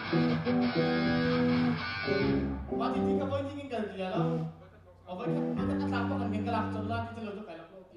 Mah ti ti ka voi ding in kal ti lo. A voi khat voi khat a tlak bak kan ka lak colh la ti lo cu kai lak lo ti.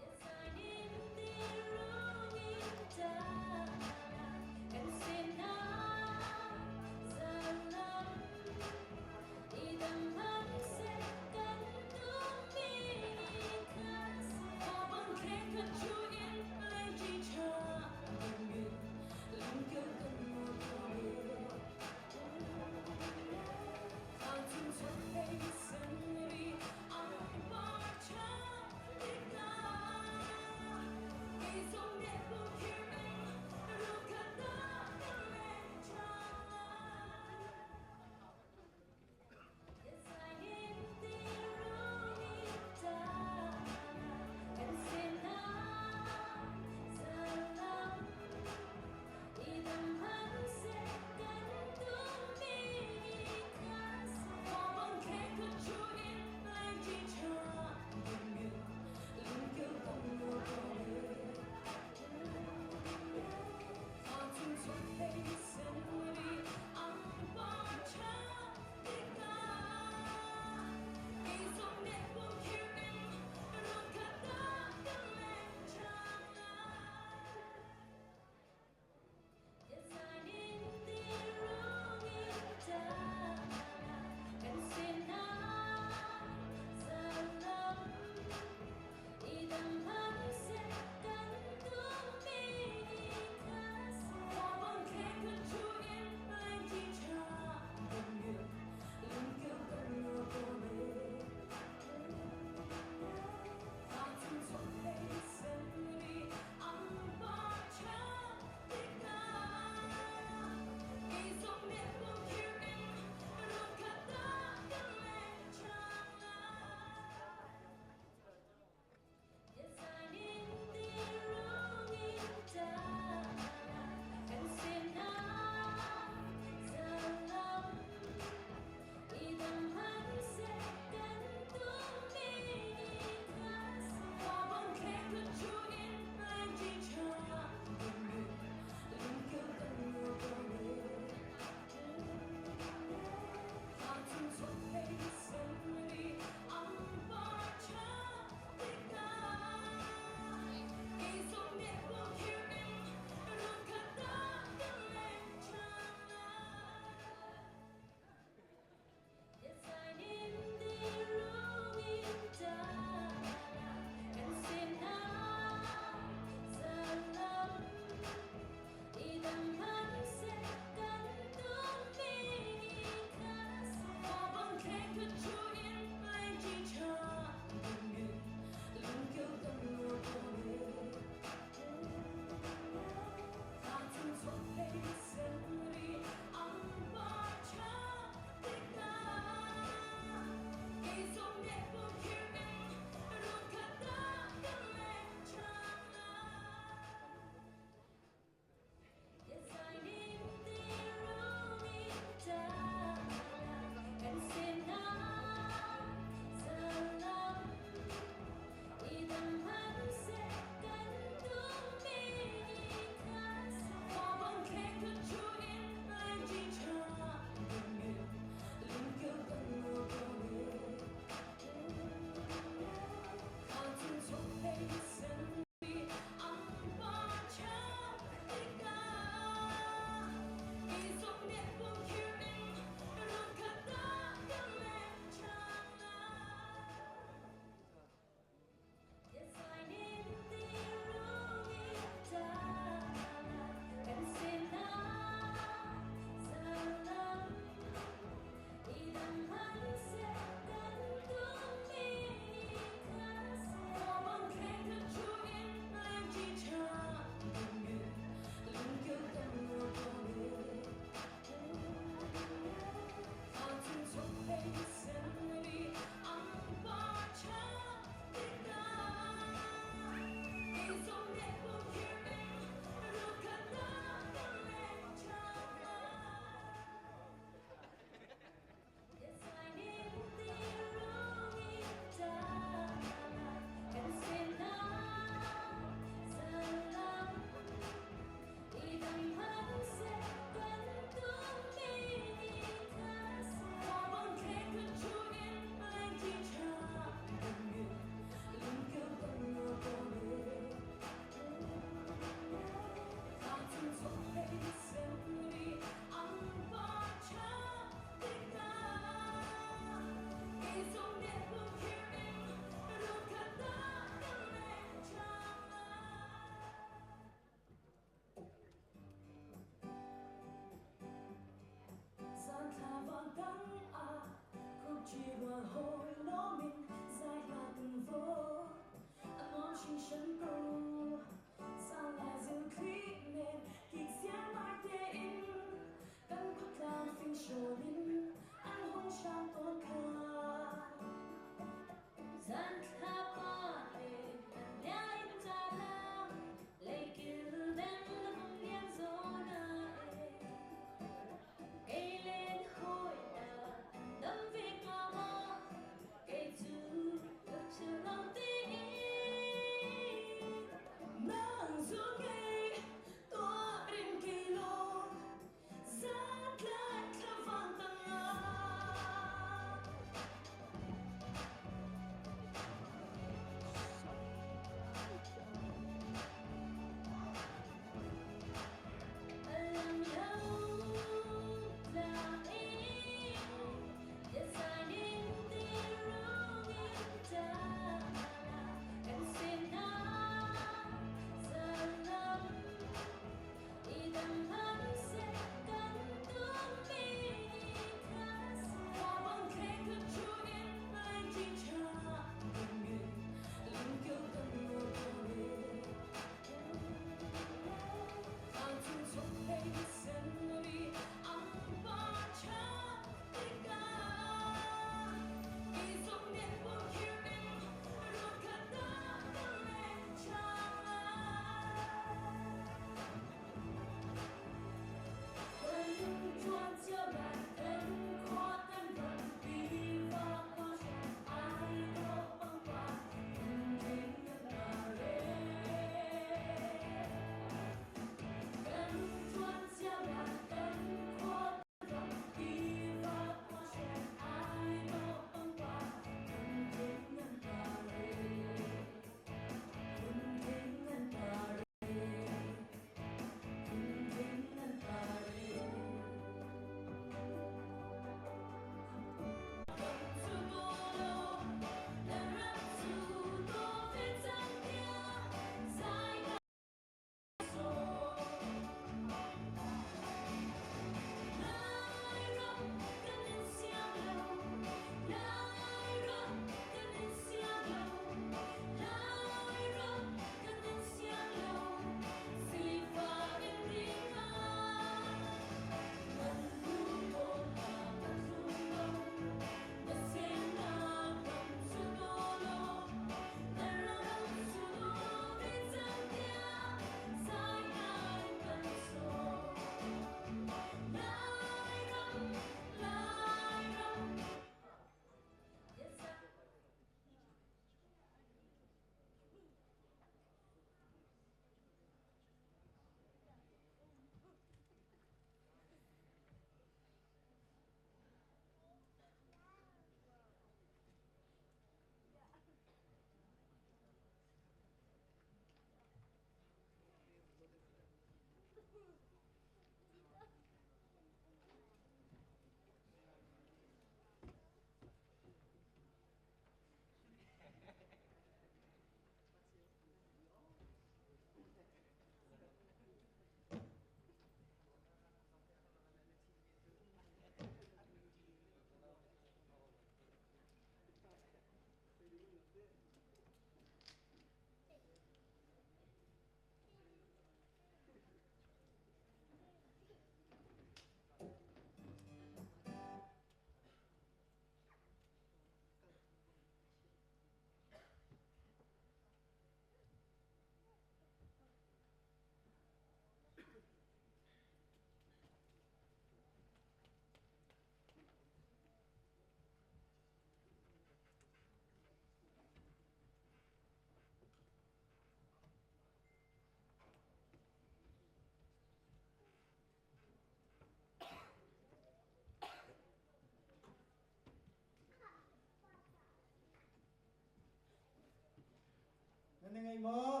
Nan i ngaih maw?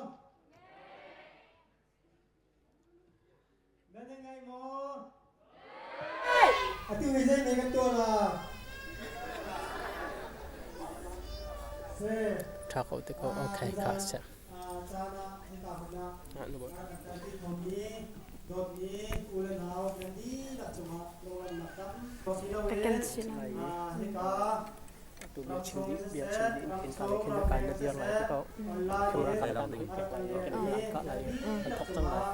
Nan i ngaih maw? Atu hi zei mei kan tuah la? Tha ko te ko. Okay, kha sia. Caan ah hika hmun ah kan kalpi khomi dawtmi u le nau kan dihlak cungah lunglawmhnak tam si loin hika Tu bia chim dih bia chim dih in khin ka le khin kan na dir lai ti ko. Camera ka kan hoi pek lai i kan an kah lai i kan thok cang lai.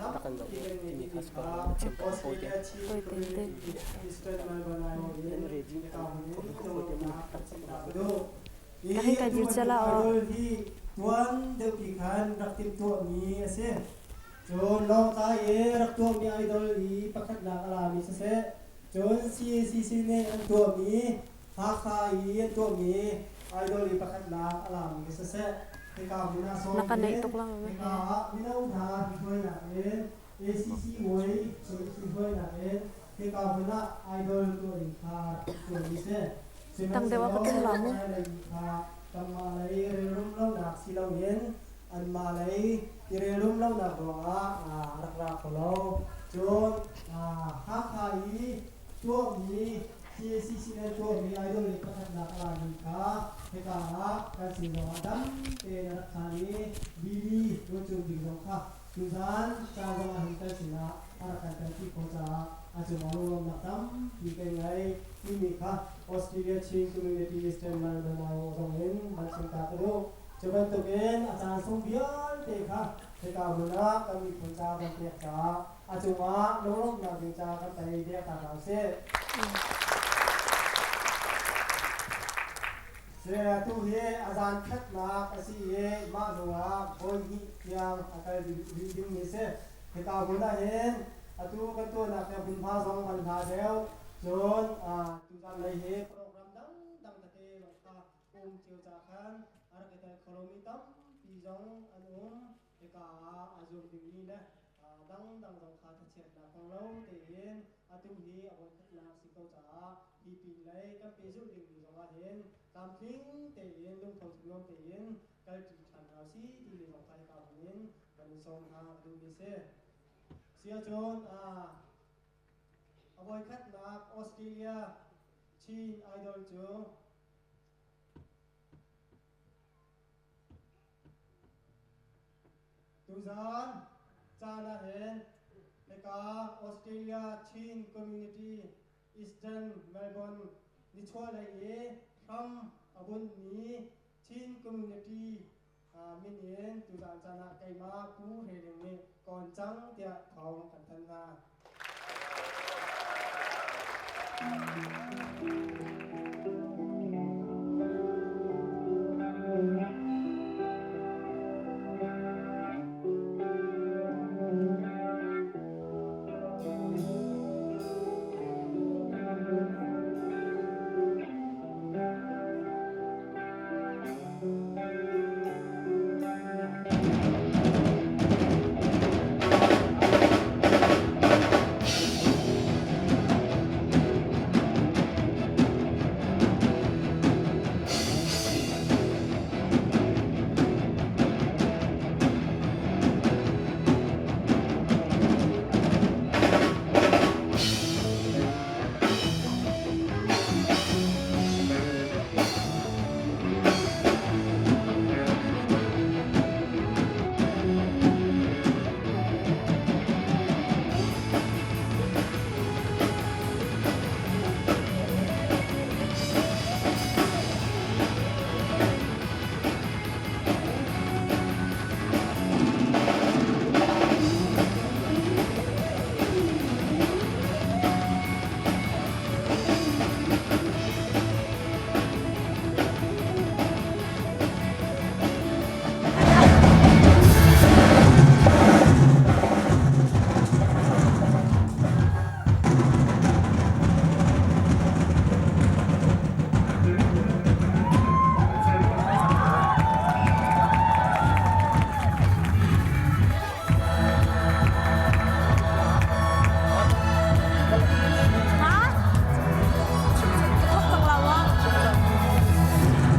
Rak kan zoh timi kha si ko na chim ko fawi te. Fawi te te. Nan ready fawi te mun tak Ka hei kai dir cia la aw. Tuan deuh pi khan rak timhtuahmi a si. Cun Lawngtlai i rak tuahmi idol i pakhatnak a lami siseh, cun CACC nih an tuahmi Hakha i an tuahmi idol i pakhatnak a lami siseh, hika hmun ah Na sawm ka naih in tuk lang hika ah mino hna hruainak in ACC way hruainak in hika hmun ah idol tuah ding kha rak tuahmi si. Tang deuh ah ka tum Sihmanhsehlaw la mu. hmailei kha kanmah lei relrum lonak si loin anmah lei i relrum lonak ruangah rak ra kho lo. Cun Hakha i tuahmi CACC nih tuahmi idol i pakhatnak a lami kha hika ah kan sin zongah dam tein a rak phan i Billy Runcung Bik zong kha tuzan caan zongah hin kan sinah a rak kan telpi khawh caah a cungah lunglawmhnak tampi kan ngei timi kha Australia Chin Community Eastern Melbourne zong in van chim ta ka duh. Cu bantukin a caan sung vialte kha hika hmun ah kan miphun ca kan pek caah a cungah lunglawmhnak ding ca kan tei dek ta hna usih. Tu hi a zan khatnak a si i mah hnu ah voi hnih tiang a kal rih dingmi a si. Hika hmun ah hin atu kan tuahnak hi hmunhma zong kan hla deuh. Cun tuzan lei hi program dangdang tete zong kha um cio ca khan a rak i tel kho lomi tampi zong an um. Hika ah a zum dingmi le dangdang zong kha thachiatnak kong lo tein atu hi a voikhatnak si ko caah hi pin lei kan pehzulh dingmi zong ah hin tlamtling tein lungtho thinglawm tein kalṭi ṭhan hna usih timi zong kha hika hmun in van in sawm hna ka duhmi a si. Si ahcun a voikhatnak Australia Chin Idol cu Tuzaan caan ah hin hika Australia Chin Community Eastern Melbourne nichuahlei i hram a bunhmi Chin Community min in tuzaan caan ah keimah Pu Hre Ling nih kawn cang tiah thawng kan thanh hna.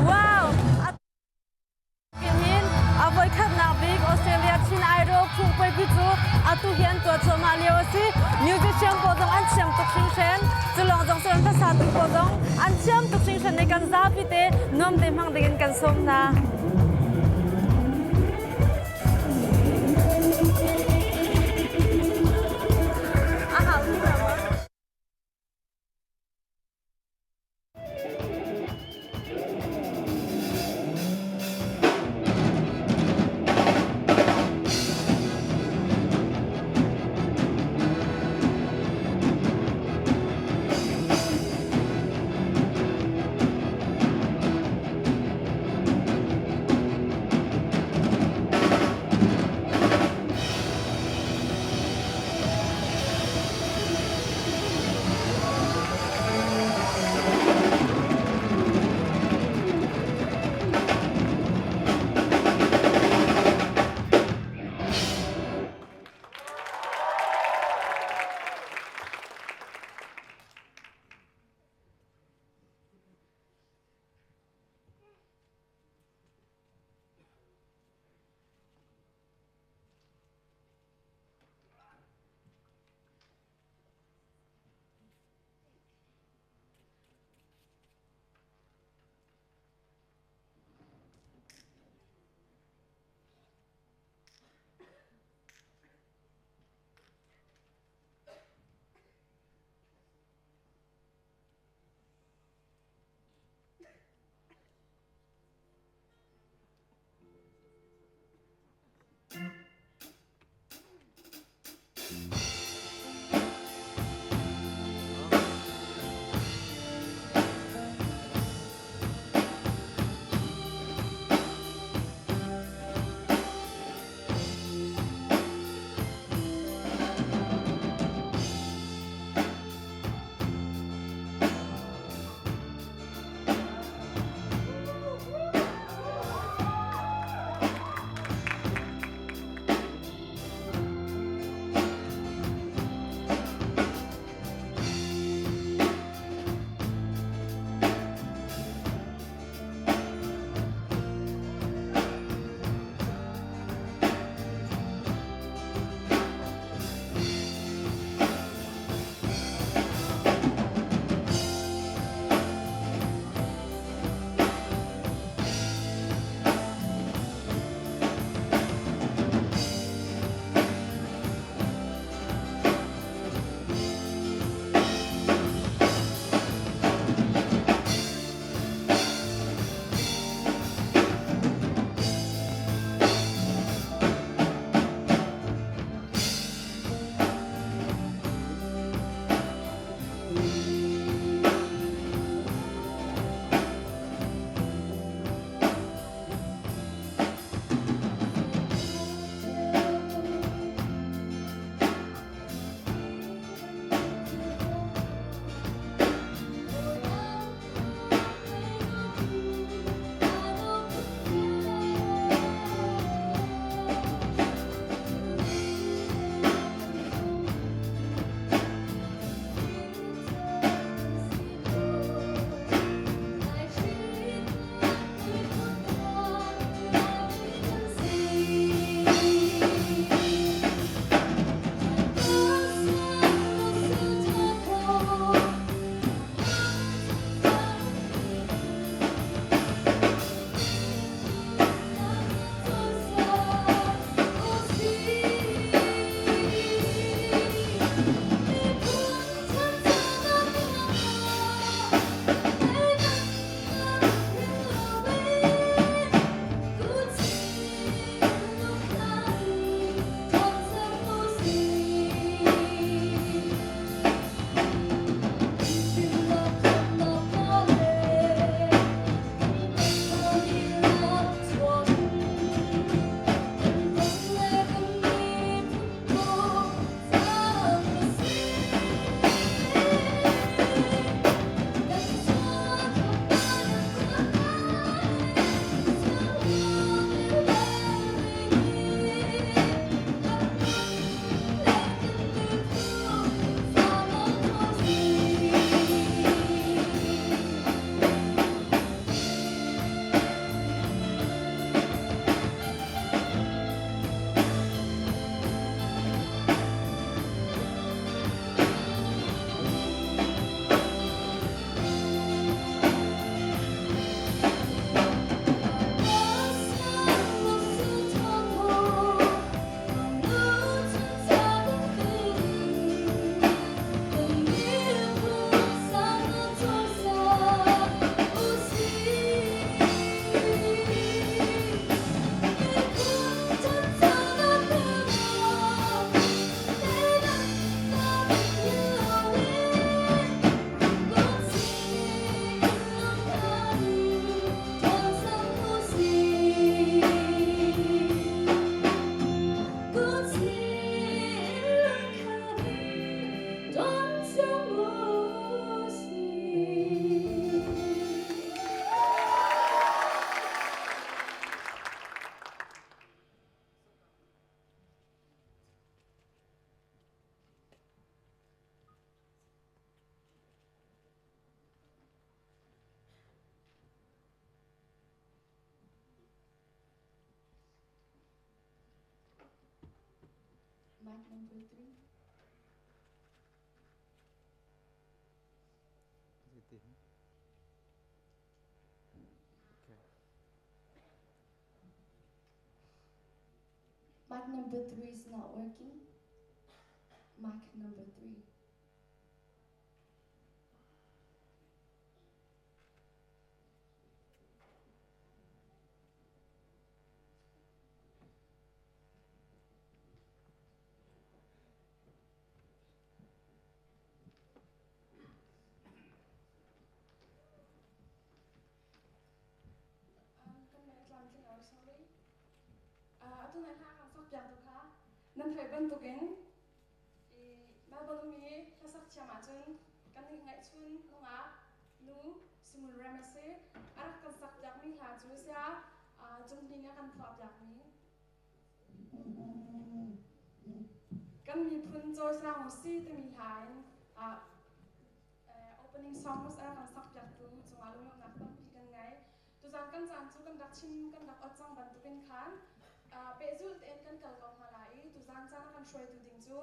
Wow! Hin a voikhatnak bik Australia Chin Idol phungpuaipi cu atu hi an tuah cuahmah lio a si. Musician pawl zong an thiam tuk hringhran. Cu lawng zong si hlasatu pawl zong an thiam tuk hringhran i kan zapi te nuam te hmang dingin kan sawm hna. A hau ti lo maw? Mic number 3. Zeitin? Okay. Mic number 3 is not working. Mic number 3. Kan mei tlamtling lo, sorry. Atu nan hla kan sak piak tu kha nan theih bantukin i Melbourne ummi hlasak thiam ahcun kan i ngaihchun nungak nu Sungul Rem a si. A rak kan sak piakmi hla cu sia Cung Hning a kan phuah piakmi Kan miphun cawisang u si timi hla in opening song a kan sak piaktu cungah lunglawmhnak tampi kan ngei. Tuzan kan caan cu kan rak chim kan rak ot cang bantukin khan pehzulh tein kan kal ko hna lai i tuzan caan a kan hruaitu ding cu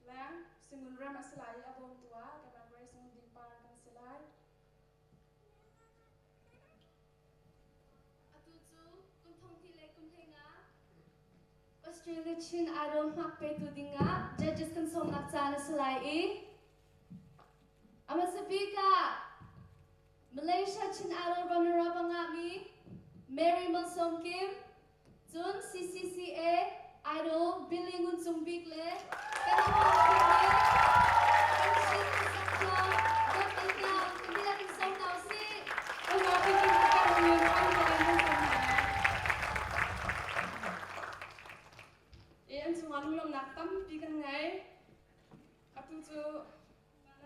leng Singun Rem a si lai i a bawmtu ah Kemal Grace Ngun Ding Par kan si lai. Atu cu kum thong le kum 15 Australia Chin Idol hmak petu dingah judges kan sawmnak caan a si lai i a hmasa bik ah Malaysia Chin Idol runner-up a ngahmi Mary Malsawm Kim, cun CCCA Idol Billy Ngun Cung Bik le kan i kan Chin Sakthiam Dawt Ding Hna kan dihlak in sawm hna usih. Kan zapi in kan min an kan sawm hna. I an chungah lunglawmhnak tampi kan ngei. Atu cu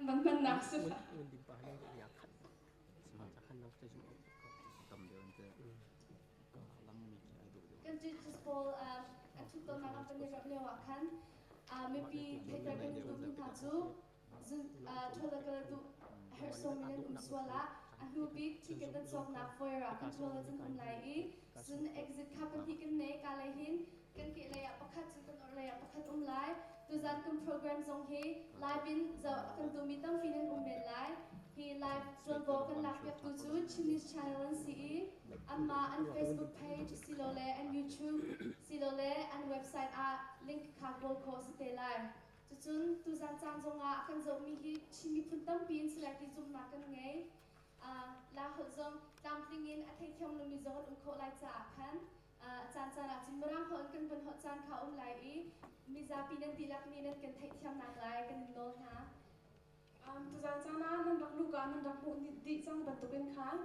van hmannak si. Ngun ding pa nang ya khat. Khan nang te zum tam deuh an te lang mi khi ai duh deuh. Kan Jesus Paul an thut tawnnak ah kan i rap lio ah khan mipi theihter kan duhmi hna cu ṭhawl kal duh herh sawmi nan um sual ah a hnu bik ticket an cawknak foyer ah kan ṭhawl cun um lai i cun exit kha pahnih kan nei ka lei hin kan ke lei ah pakhat cun kan orh lei ah pakhat um lai. Tuzan kan program zong hi live in zoh a kan duhmi tampi nan um men lai. Hi live tuanvo kan lakpiaktu cu Chin News Channel an si i anmah an Facebook page silole an YouTube silole an website ah link kha kawl khawh si te lai. Cucun tuzan caan zongah kan zohmi hi Chin miphun tampi in si lai ti zumhnak kan ngei. La holh zong tlamtling in a theithiam lomi zong an um khawh lai caah khan caan caan ah cun Mirang holh in kan vun holh caan kha um lai i mizapi nan dihlak nih nan kan theihthiamnak lai kan in nawl hna. Tuzan caan ah nan rak luka nan rak hmuh dih cang bantukin khan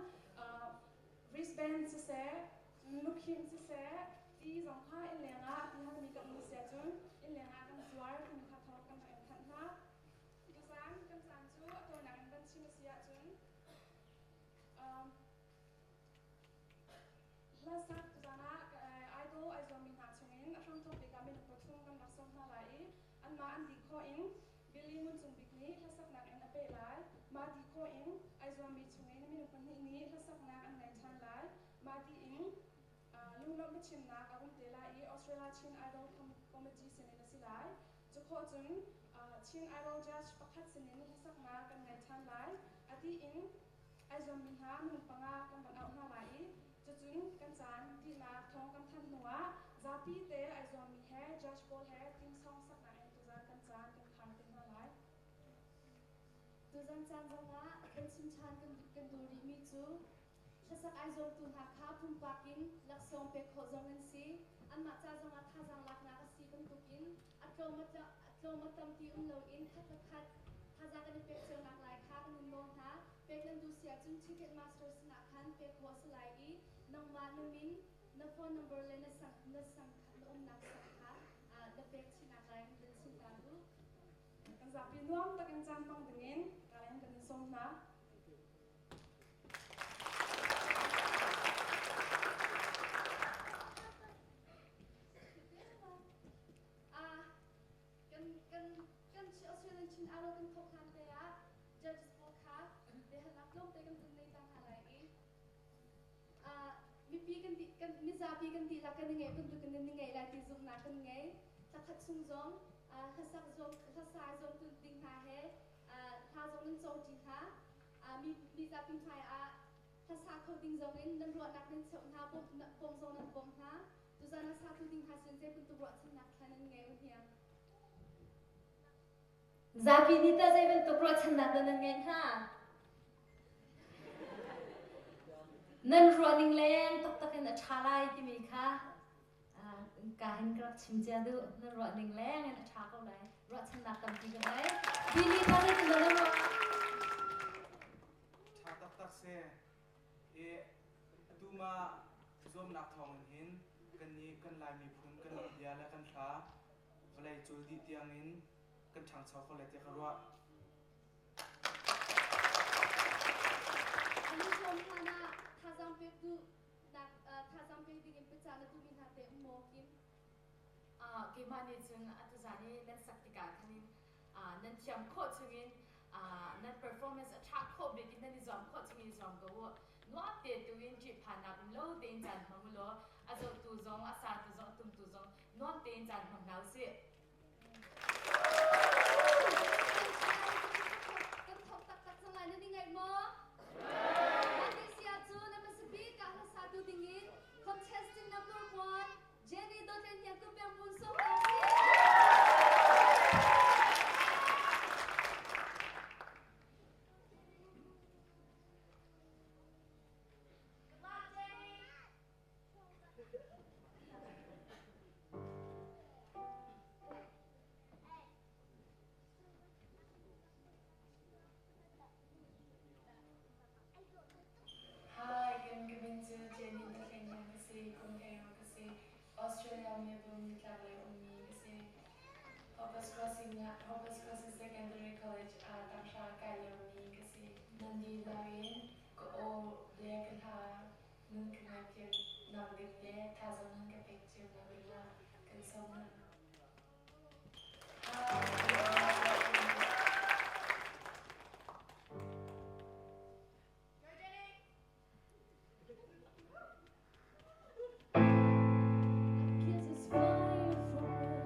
wristband siseh, lukhim siseh, ti zong kha inn leng ah ti halmi kan um si ahcun inn leng ah kan zuar timi kha thawng kan rak in thanh hna. Tuzan kan caan cu a tawinak in van chim a si ahcun Hlasak tuzan ah idol ai zuammi hna chungin a hramthawk bik ah minung pathum kan rak sawm hna lai i anmah an dih khawh in Billy Ngun Cung Bik nih hlasaknak in a peh lai. Mah dih khawh in ai zuammi chungin minung pahnih nih hlasaknak an ngei ṭhan lai. Mah dih in lunglawmh biachimnak a um te lai i Australia Chin Idol Committee sinin a si lai. Cu khawh cun Chin Idol Judge pakhat sinin hlasaknak kan ngei ṭhan lai. A dih in ai zuammi hna minung panga kan van auh hna lai i cucun kan caan dihnak thawng kan thanh hnuah zapi te ai zuammi he judge pawl he team song saknak in tuzan kan caan kan khar te hna lai. Tuzan caan zongah kan chim ṭhan kan duh rihmi cu hlasak ai zuamtu hna kha pumpak in laksawng pek khawh zong an si. Anmah ca zongah thazaang laknak a si bantukin a tlawm a tam ti um loin khat le khat thazaang kan i pek cionak lai kha kan in nawl hna. Pek nan duh si ahcun Ticketmaster sinah khan pek khawh a si lai i nangmah na min, na phone number le na sang na sang na umnak sang kha na pek chihnak lai in kan chim ta duh. Kan zapi nuam takin caan hmang dingin kalen kan in sawm hna. Kan kan kan Australian Chin Idol kan thawk hlan te ah judges pawl kha biahalnak tlawmte kan vun nei ta hna lai i mipi kan kan mizapi kan dihlak kan i ngeih bantuk in nan i ngeih lai ti zumhnak kan ngei. Thlakhat chung zong hlasak zuam hlasa zuamtu ding hna he hla zong nan cawngṭi hna. Mi mizapi hmai ah hlasa kho ding zong in nan ruahnak nan cheuh hna, bawm zong nan bawmh hna. Tuzan a satu ding hna sin zei bantuk ruahchannak thla nan ngei u hniang? Zapi nih tah zei bantuk ruahchannak dah nan ngeih hna? Nan ruahning leng taktak in a ṭha lai timi kha ka hin ka rak chim cia duh. Nan ruahning leng in a ṭha ko lai. Ruahchannak tampi ka ngei. Billy kha zeitin dah na ruah? Ṭha taktak si. I atu ma zuamnak thawngin hin kannih kan Lai miphun kan bia le kan hla vawlei cul dih tiangin kan ṭhangcho kho lai tiah ka ruah. An i zuam hlan ah thazaang pek duhnak thazaang pek dingin biacah na duhmi hna teh um maw Kim? Keimah nih cun atuzan i nan sak tikah khan in nan thiam khawh chungin nan performance a ṭha khawh bik in nan i zuam khawh chungin i zuam ko u. Nuam te tu in ṭihphannak um lo tein caan hmang u law a zohtu zong a satu zong a tumtu zong nuam tein caan hmang hna usih. Kan thawk taktak cang lai nan i ngaih maw? Malaysia cu na hmasa bik ah hlasatu dingin contestant number one Jenny Dawtlen Hniang Tu Piang Pun Sung. Good luck, Jenny! Hi, kan ka min cu Jenny Dawtlen ka si, kum hleiruk ka si. Australia Melbourne nitlaklei ummi ka si. Hoppers Crossing ah Hoppers Crossing Secondary College ah tanghra kai liomi ka si. Nan dihlak in ka aw le ka hla nan ka ngaithiam nak ding le thazaang nan ka pek cio nak ding ah kan sawm hna. Kisses fire from the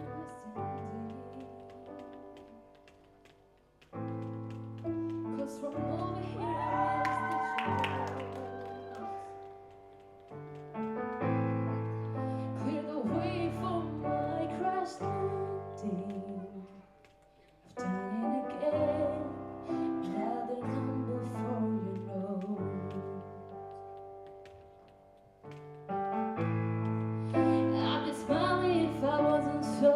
Cause from over here I miss the chance. Clear the way for my crash landing. I've done it again. Another number for your nose. I'd be smiling if I wasn't so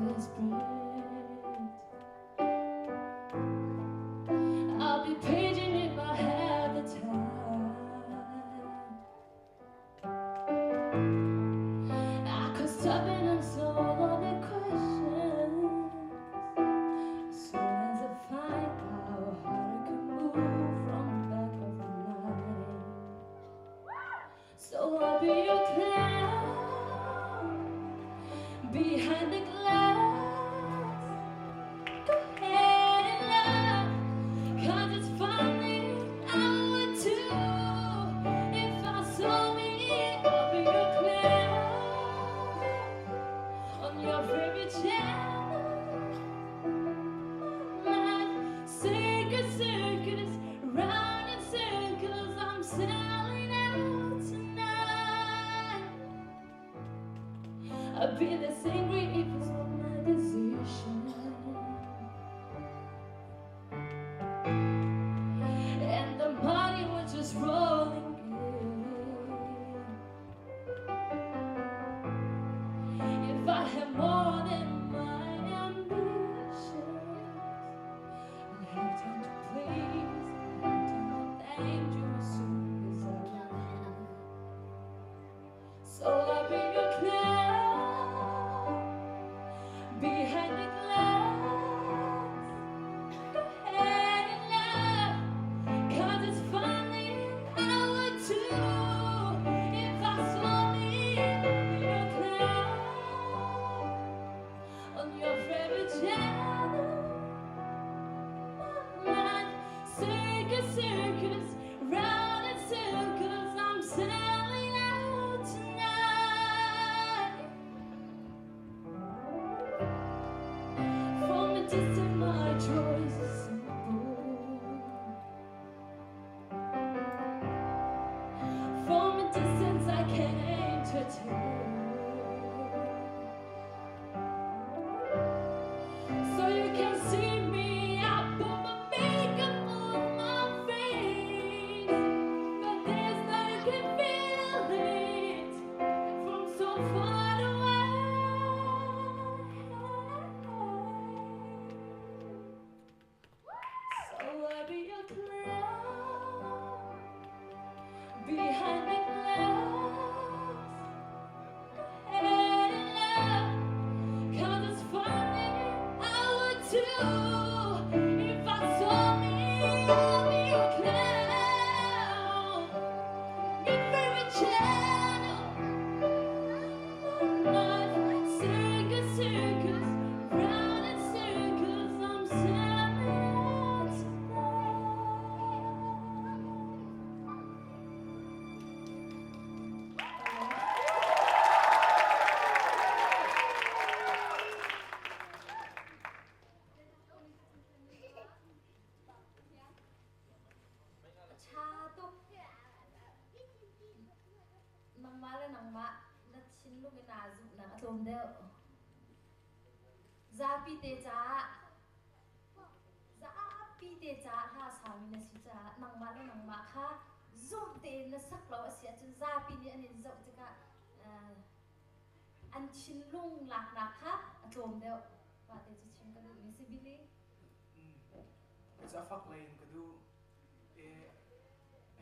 desperate. I'll be paging if I had the time. I could stop and answer all of the questions. As soon as I find out how I can move from the back of the line. So I'll be your clown behind the glass. Go ahead and laugh, 'cause it's funny I would too. If I saw me, I'll be your clown on your favorite channel. My life, circus, circus, round in circles, I'm selling out tonight. I'd be this angry if it's not my decision. And the money was just rolling in. If I had more than my ambitions, I'd have time to please. I'd have time to thank you as soon as I win. So I'll be your clown distance, my choice is simple. From a distance, I came to tell. So you can see me, I put my makeup on my face. But there's no you can feel it from so far away. So I be your clown behind the glass. Go ahead and laugh, 'cause it's funny I would too if I saw me. I'll be your clown, your favorite channel. My life, circus, circus, round in circles. I'm sad Ṭha tuk. Nangmah le nangmah na thinlung in naa zumhnak a tlawm deuh. Zapi te caah zapi te caah hla sami na si caah nangmah le nangmah kha zumh tein na sak lo a si ahcun zapi nih an in zoh tikah an thinlung laknak kha a tlawm deuh. Mah te cu chim ka duhmi si Billy. Ka ca fak lei in ka duh.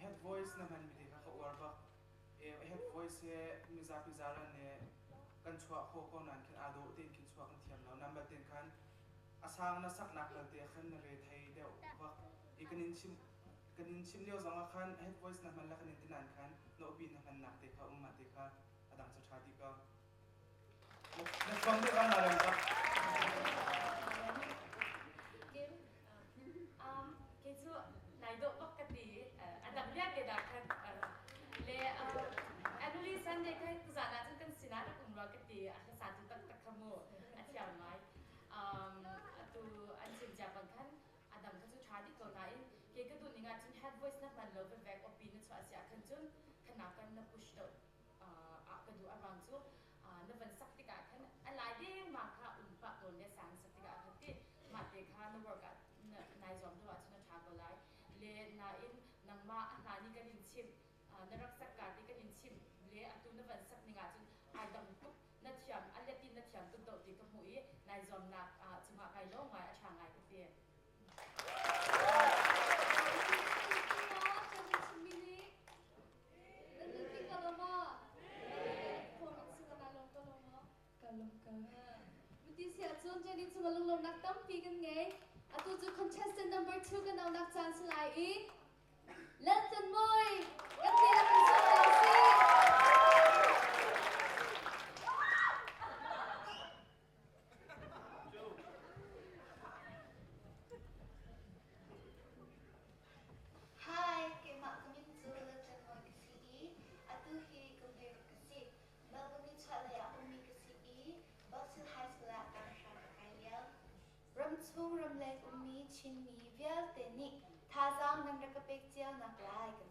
Head voice na hman mi te kha ka uar bak. Head voice he mizapi zaran ne kan chuah khawh ko nain khin aa dawh tein khin chuah kan thiam lo. Nan batin khan a sang na saknak belte khan na re thei deuh bak. I kan in chim kan in chim lio zong ah khan head voice na hman le kan in tinan khan na upi na hman nak te kha um ma te kha a dang cu tha di ko. Na thuam deuh na rem bak. Kim, kei cu nai dawh bak ka ti. A dang vialte dah khan le annually Sunday kha tuzaan ah cun kan sinah rak um rua ka ti. A hlasa tu taktak kha mu a thiam ngai. Atu an chim cia bang khan a dang kha cu ṭha dih ko nain kei ka duh ning ah cun head voice na hman lo vevek opi na chuah si ah khan cun khanak kan na push deuh ah ka duh. A ruang cu na van sak tikah khan a lai dengmang kha um pah tawn le sang sak tikah khan ti mah te kha na work ah nai zuam deuh ahcun a ṭha ko lai. Le nain nangmah a hna nih kan in chimh na rak sak ka ti kan in chimh le atu na van sak ning ahcun ai dang tuk, na thiam a let in na thiam tuk deuh ti ka hmuh i nai zuamnak cungah kai lawm ngai, a ṭha ngai ka ti. Lunglawmnak tampi kan ngei. Atu cu contestant number 2 kan aunak caan si lai i Lalton Mawi kan ti kan sawm lai si. Hi, keimah ka min cu Lalton Mawi ka si i atu hi kum 16 ka si. Melbourne nichuahlei ah ummi ka si i Box Hill High School ah tanghra ka kai lio. Ramchung ramleng ummi Chinmi vialte nih thazaang nan rak ka pek cio nak lai kan.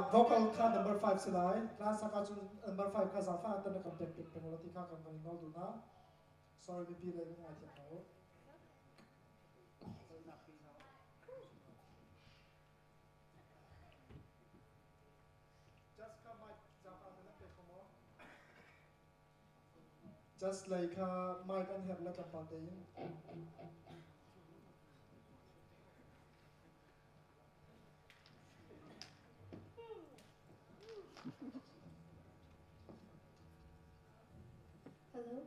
Vocal kha number 5 si lai. Hla sak ahcun number 5 kha zaangfah in tan na kan pek piak peng law ti kha kan van in nawl duh hna. Sorry mipi lei kan ngaithiam hna u. Just kha mic zaangfah in na pek kho maw? Just lei kha mic an herh le tlawmpal tein. Hello.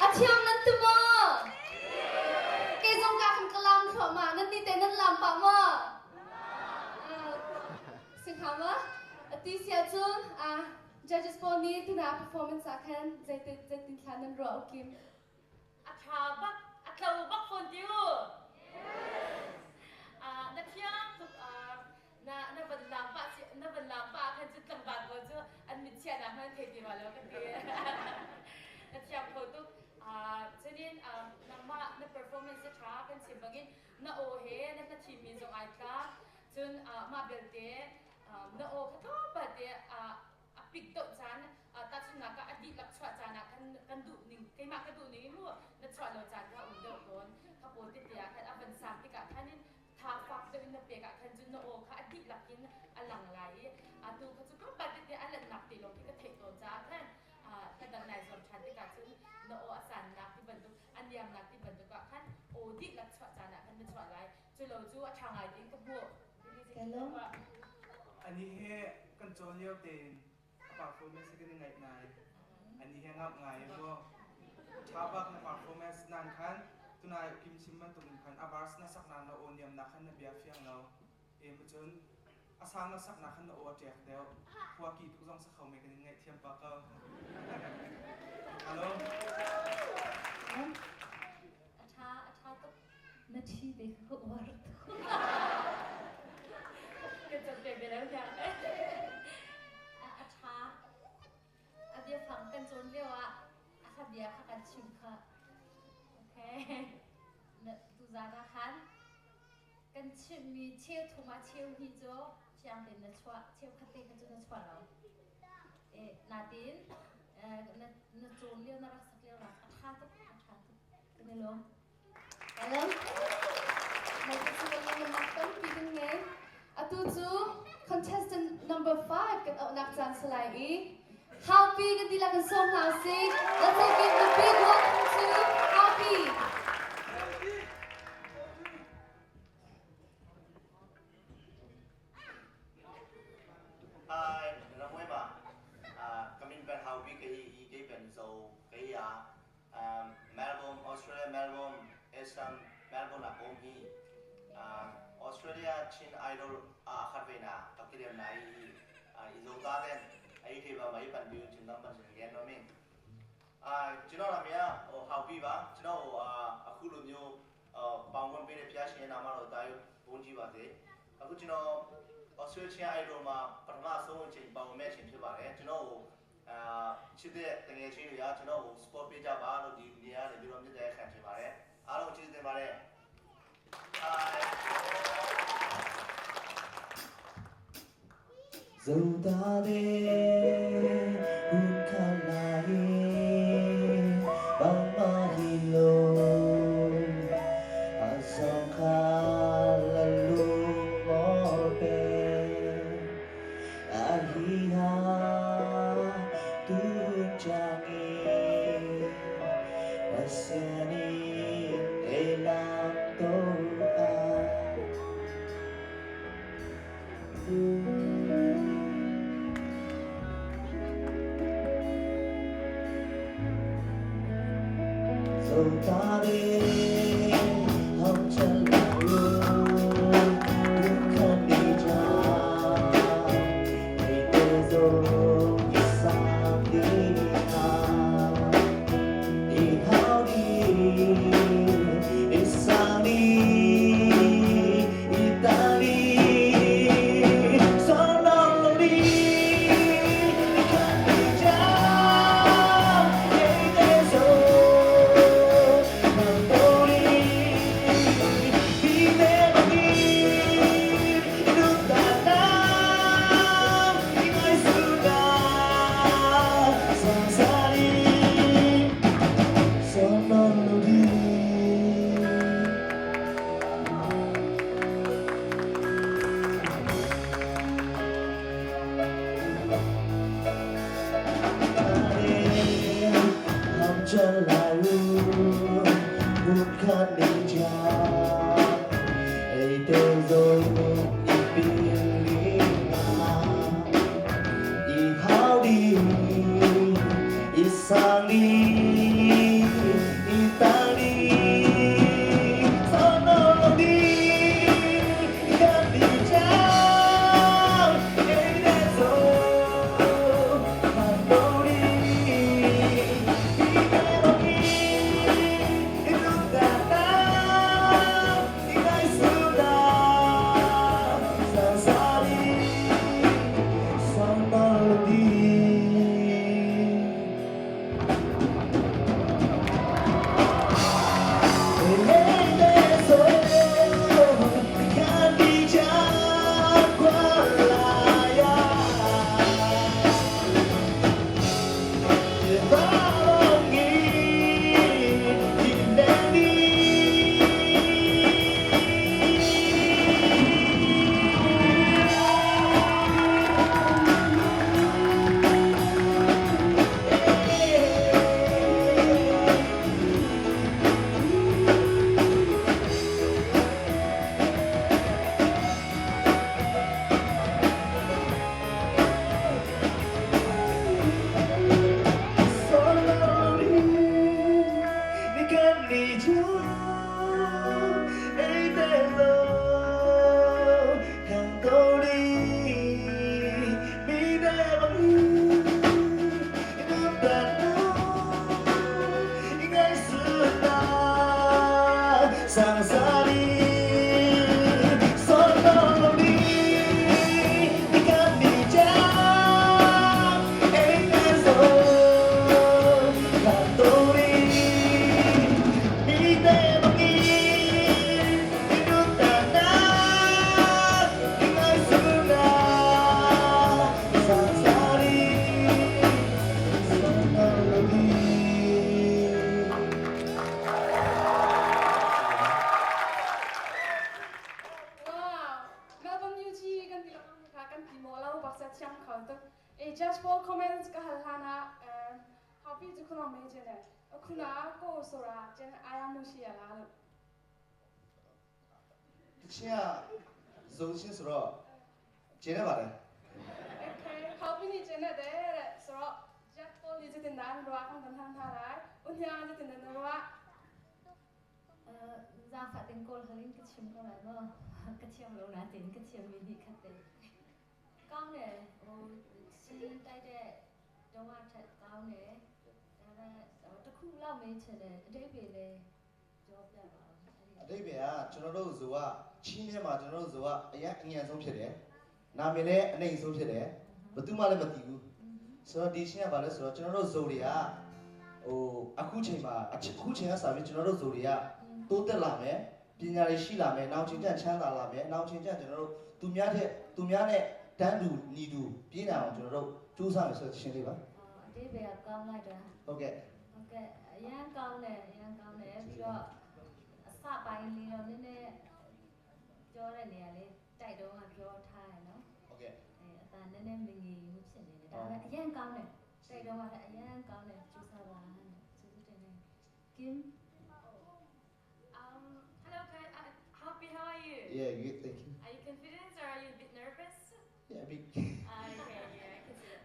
A thiam nan ti maw? Kei zong ka kan ka lam thluahmah nan ni te nan lam pah maw? Singha ma? Ati sia cun judges pawl nih tuna performance ah khan zeitin zeitin thla nan ruah ukim? A tha bak, a tlo bak fawn ti u. Na thiam tuk. rua lo ka ti. Na thiam kho tuk. Cunin nangmah na performance a ṭha kan chim bangin na aw he na hla thimmi zong ai tlak. Cun mah belte na aw kha tlawmpal te a pik deuh caan tahchunhnak ah a dihlak chuah caan ah khan kan duh ning keimah ka duh ning in mu na chuah lo caan kha um deuh tawn. Kha pawl tete ah khan a van sang tikah khan in tha fak deuh in na pek ah khan cun na aw kha a dihlak in a lang lai i atu kha cu tlawmpal tete a lanhnak te lawng khi ka theih tawn caah khan ka dang nai zuam ṭhan tikah cun na aw a sannak ti bantuk a niamnak ti bantuk ah khan aw dihlak chuah caan ah khan na chuah lai. Cu lo cu a ṭha ngai tiin ka hmuh. Ani he kan cawn lio tein a performance kan i ngaih ngai. Ani he ngamh ngai mu. Ṭha bak na performance nan khan tunai kim chim bantuk in khan a verse na sak na na aw niam na khan na bia fiang lo. E ma cun a sang na sak na khan na aw a ṭek deuh. Khua ki tuk zong sa kho me kan in ngaih thiam pa ko. Hello. A ṭha, a ṭha tuk. Na ṭhi te kha ka uar tuk. Ka cawn pe lo ya. A ṭha. A biafang kan cawn lio ah a hla bia kha kan chim kha. Okay. Na tuzaan ah khan kan chimhmi cheu thum ah cheu hnih cu fiang tein na chuah, cheu khat te kha cu na chuah lo. E, natin na na cawn lio na rak sak lio rak a ṭha tuk, a ṭha tuk. Kan i lawm. Hello. Tampi kan ngei. Atu cu contestant number 5 kan auhnak caan si lai i Haupi kan dihlak in sawm hna usih. Let's all give a big welcome to Haupi. Hi, Ramwe ba. Kamin pen Haupi ka hi i ke pen zo ka hi a Melbourne, Australia Melbourne Eastern Melbourne ah ka um hi. Australia Chin Idol ah khat ve na ka kirem na i i zo ta ten ai the ba mai pan biu chin dam pan chin gen no ming. ကျွန်တော်နာမည်ကဟောက်ပြီးပါကျွန်တော်အခုလိုမျိုးပေါင်ခွင့်ပေးတဲ့ဖျားရှင်ရဲ့နာမတော်တာယဘုန်းကြီးပါစေအခုကျွန်တော် Australia Idol မှာပထမဆုံးအချိန်ပါဝင်မဲ့အချိန်ဖြစ်ပါတယ်ကျွန်တော်ကို အာချစ်တဲ့တငယ်ချင်းတွေကကျွန်တော်ကို support ပေးကြပါလို့ဒီနေရာနေပြီးတော့မြစ်တဲ့ခံချင်ပါတယ်အားလုံးကျေးဇူးတင်ပါတယ် ဇုံတာတဲ့ဟုခလာယေဘာမဟီလိုအဆောခါလလူမောပေ အဟိဟာတူချာငေဝဆနီတေလမ်တောအာ ဇုံတာတဲ့ဟောင်းချလာလို့ဒုက္ခနေကြနေတဲ့ဆုံးအဆောင်ဒီဟာဒီဟောင်းဒီအဆောင်ဒီအီတာလီဆောလော်လီခန့်ကြနေတဲ့ဆုံး Mandoli. kan ni cu ei te lo kan ko di mi de bang nu ta nu ngai su ta sang sa đi son lo đi kan ni cha ei te zo kan to đi mi te bang nu ta na ngai su na sang sa đi son lo đi. Wow, Melbourne UG kan ti lo kha kan ti mo lo bak sa thiam kho tuk. E just for comments ka hal hlan ah happy chu khuna me chen e khuna ko sora chen aya mu shi ya la lo. တချင်းကဇုံချင်းဆိုတော့ကျင်းနေပါတယ် Okay, happy ni chen deတဲ့ဆိုတော့ just for လေးတင်တာတော့kan kan than tha lai unya ni tin na ro. Zaangfah ten kawl hal in ka chim ko lai maw? Ka thiam lo nain ka thiammi nih khat te. ကောင်းတယ်ဟိုချင်းတိုက်တဲ့တုံးကထက်ကောင်းတယ်ဒါပေမဲ့တခုလောက်မေးချင်တယ်အတိတ်ပဲလေပြောပြပါဦး အတိတ်ပဲကကျွန်တော်တို့ဇိုကချင်းထဲမှာကျွန်တော်တို့ဇိုကအရင်အညံဆုံးဖြစ်တယ်နာမည်လည်းအနိုင်ဆုံးဖြစ်တယ်ဘယ်သူမှလည်းမသိဘူးဆိုတော့ဒီချင်းကဘာလဲဆိုတော့ကျွန်တော်တို့ဇိုတွေကဟိုအခုချိန်မှာအခုချိန်ကစပြီးကျွန်တော်တို့ဇိုတွေကတိုးတက်လာမယ်ပညာတွေရှိလာမယ်နောက်ချိန်ကျချမ်းသာလာမယ်နောက်ချိန်ကျကျွန်တော်တို့သူများတဲ့သူများနဲ့တန်းတူညီတူပြေးနိုင်အောင်ကျွန်တော်တို့ကြိုးစားမယ်ဆိုတဲ့ချင်းလေးပါ အတိတ်ပဲကကောင်းလိုက်တာ ဟုတ်ကဲ့ ဟုတ်ကဲ့အရန်ကောင်းတယ်အရန်ကောင်းတယ်ပြီးတော့အစပိုင်းလေးတော့နည်းနည်းပြောတဲ့နေရာလေးတိုက်တော့ကပြောထားရနော် ဟုတ်ကဲ့ အဲအတန်နည်းနည်းမငြိမ်ဘူးဖြစ်နေတယ်ဒါပေမဲ့အရန်ကောင်းတယ်တိုက်တော့ကလည်းအရန်ကောင်းတယ်ကြိုးစားပါကျေးဇူးတင်တယ်ကင် Hello, Kai. Happy, how are you? Yeah, good, thank you. Are you confident or are you a bit nervous? Yeah, big. Okay, yeah, I can see that.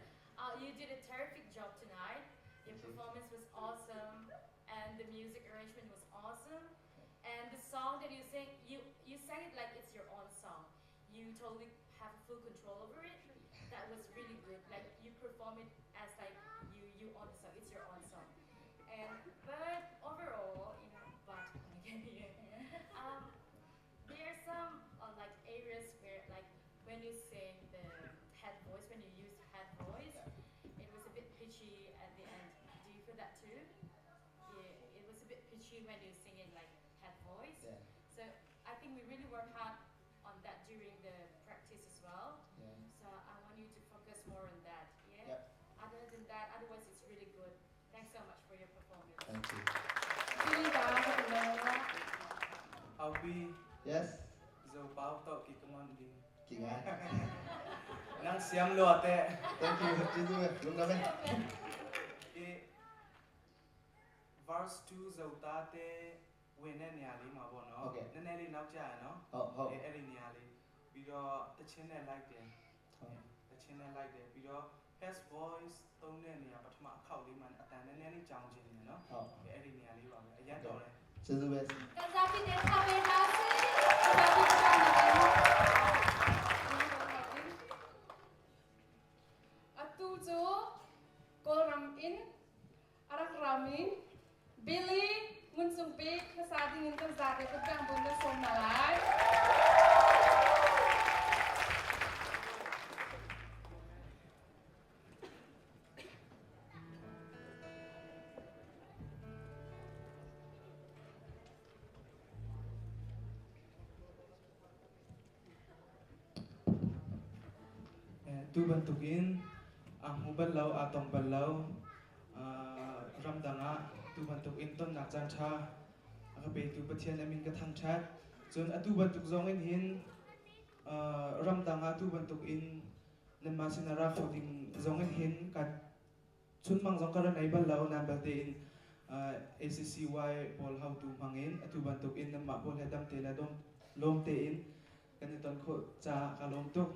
You did a terrific job tonight. Your performance was awesome, and the music arrangement was awesome. And the song that you sang, you sang it like it's your own song. You totally have full control over it. That was really good. Like you perform it as like you own the song. It's your own song. And but overall, but again, there are some like areas where like when you sing the head voice, when you use head voice, it was a bit pitchy at the end. Do you feel that too? Yeah, it was a bit pitchy when you sing it like head voice. Yeah. So I think we really work hard on that during the practice as well. Yeah. So I want you to focus more on that. Yeah. Yep. Other than that, otherwise it's really good. Thanks so much for your performance. Thank you. Billy ကတင်တယ်လား Happy. Yes. Zo pau to ki kangon ding. ki ngai. Nang siam lo te. Thank you. ကျေးဇူးပဲလုံလာမယ် E verse 2ဇောတာတဲ့ဝင်တဲ့နေရာလေးမှာပေါ့နော် ဟုတ်ကဲ့ နည်းနည်းလေးနောက်ကျရနော် ဟုတ်ဟုတ် အဲ့ဒီနေရာလေးပြီးတော့တချင်းနဲ့လိုက်တယ်တချင်းနဲ့လိုက်တယ်ပြီးတော့ his voice သုံးတဲ့နေရာပထမအခောက်လေးမှာအတန်နည်းနည်းလေးကြောင်ချင်နေနော် ဟုတ် အဲ့ဒီနေရာလေးပါပဲအရင်တော်တယ် ကျေးဇူးပဲ ကန်စားပြတဲ့ခါမေနာစီ Atu cu Kawlram in arak rami Billy Ngun Cung Bik hlasa ding in kan zate kutbang bun na som na lai. Tu bantukin a hmu bal lo a tong bal lo ramdang ah tu bantukin tonnak caan ṭha a ka petu Pathian a min ka thangṭhat. Cun atu bantuk zong in hin ramdang ah tu bantukin nanmah sin ah ra kho ding zong in hin ka chunmang zong ka ra nei bal lo nan balte in ACCY pawl haotu hmangin atu bantukin nanmah pawl he damte le lawm tein kan i ton khawh caah ka lawm tuk.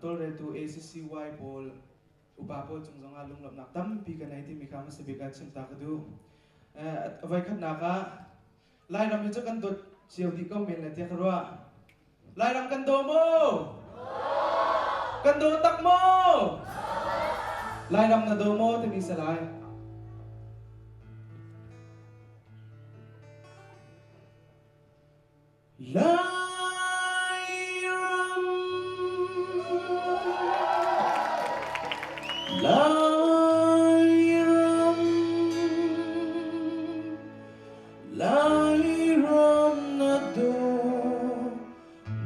Tawlreltu ACCY pawl upa pawl cung zongah lunglawmhnak tampi ka nei timi kha hmasa bik ah chimta ka duh. Voikhatnak ah Lairam hi cu kan dawt cio dih ko men le tiah ka ruah. Lairam kan daw maw? Kan daw tak maw? Lairam na daw maw timi si lai. Lairam Lairam Lairam na daw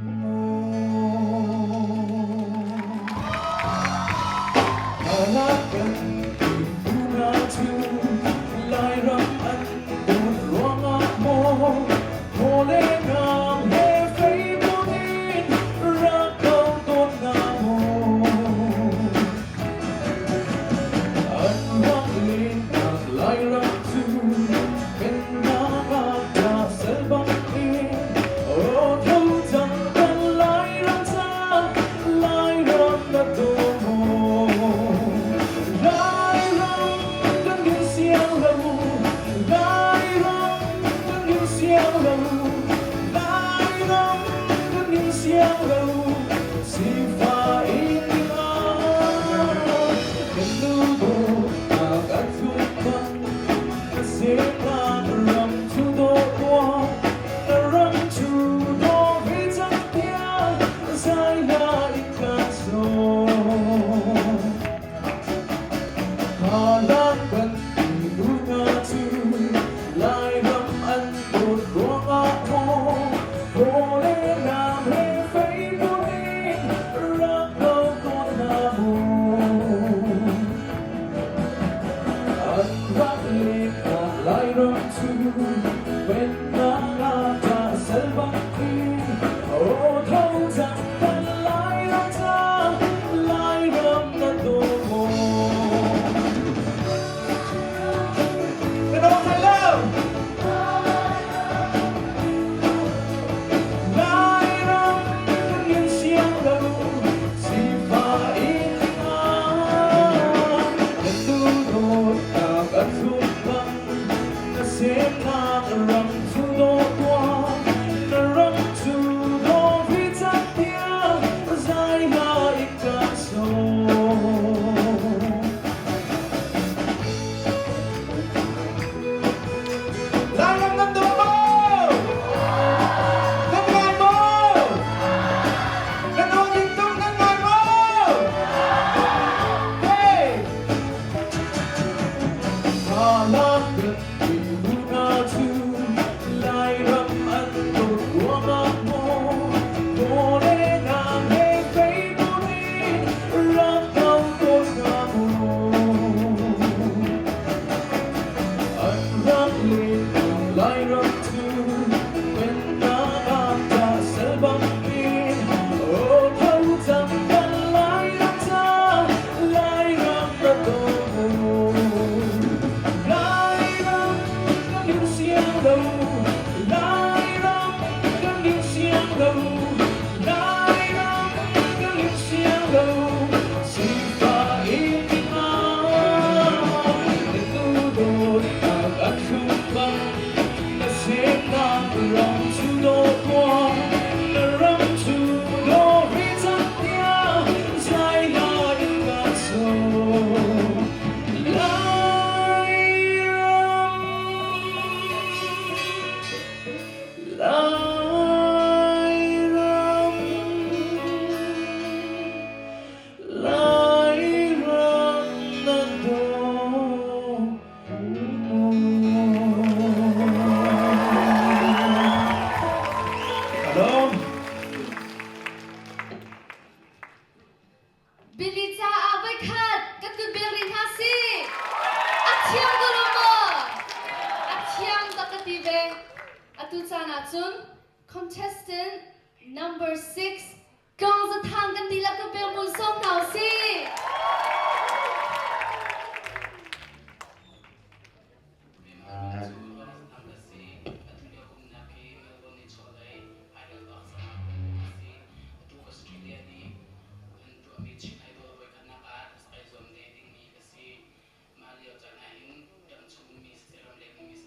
maw? Halakan na cu Lairam an dawt ruangah maw Maw le ngam he fei in rak ko tawn hna maw An rak lennak Lairam cu pennak ah tla sal bang in aw tho cang kan Lairam ca Lairam na daw maw Lairam kan din siang lo Lairam kan din siang lo Lairam kan din siang lo Sifah in kan nu dawtnak a thlum bang ka semnak ram cu dawh na ram cu dawh ve cang tiah zai hla in ka sawm. Khalan kan ti nu hna cu Lairam an dawt ruangah maw Thaw le nam he fei in rak do tawn hna mu. An rak lengah Lairam cu pennak ah ṭah sal bang in aw tho cang kan Lairam ca Lairam na daw maw? Ka daw thai lo! Lairam kan in siang lo, sifah in kan duhdawtnak a thlum bang, na semnak ram cu dawh tuah, na ram cu dawh vi cang tiah zai hla in ka sawm. Lairam nan daw maw? Nan ngai maw? Nan aw ding tung nan ngai maw? Hey! Halak kan ti hna cu Lairam an dawt ruangah maw? Maw le nam he fei in rak ko tawn hnga maw? An rak lennak Lairam cu pennak ah ṭah sal bangin aw tho cang kan Lairam ca Lairam ka daw. Lairam kan in siang lo Lairam kan in siang lo Lairam kan in siang lo sifah in tu dawtnak a thlum bang na semnak ram cu dawh tuah na ram cu dawh ri cang tiah zai hla in ka sawm Lairam Lairam Lairam na daw Hello. Billy caah voikhat kan kun pek rih hna si. A thiang ko lo maw? A thiang tak ka ti ve. Atu caan ah cun contestant number 6 Kong Zathang kan dihlak kan pek mun sawm hna usih. Mah lio caan ahhin ramchung mi siseh ramleng mi siseh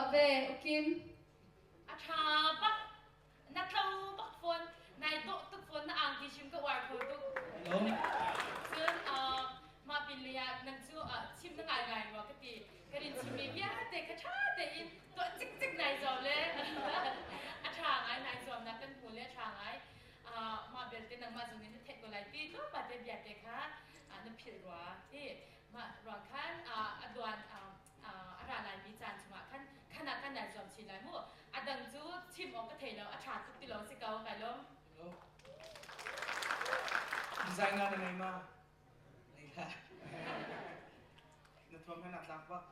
ruah ve Ukim? A ṭha bak. Na tlo bak fawn. Nai dawh tuk fawn na angki hrim ka uar kho tuk. Cun mah pin lei ah nan cu chim na ngai ngai rua ka ti. Kan in chimmi vialte kha ṭha tein tuah cikcik nai zuam le a ṭha ngai nai zuamnak kan hmu le a ṭha ngai. Mah belte nangmah zong nih na theih ko lai ti tlawmpal te bia te kha na philh rua ti. Mah ruang khan a duan a ra laimi caan chungah khan khan ah khan nai zuam chin lai mu. A dang cu chim awk ka thei lo, a ṭha tuk ti lawng si ko, kai lawm. Designer na ngei ma? Nei la. Na thuam he na tlak bak.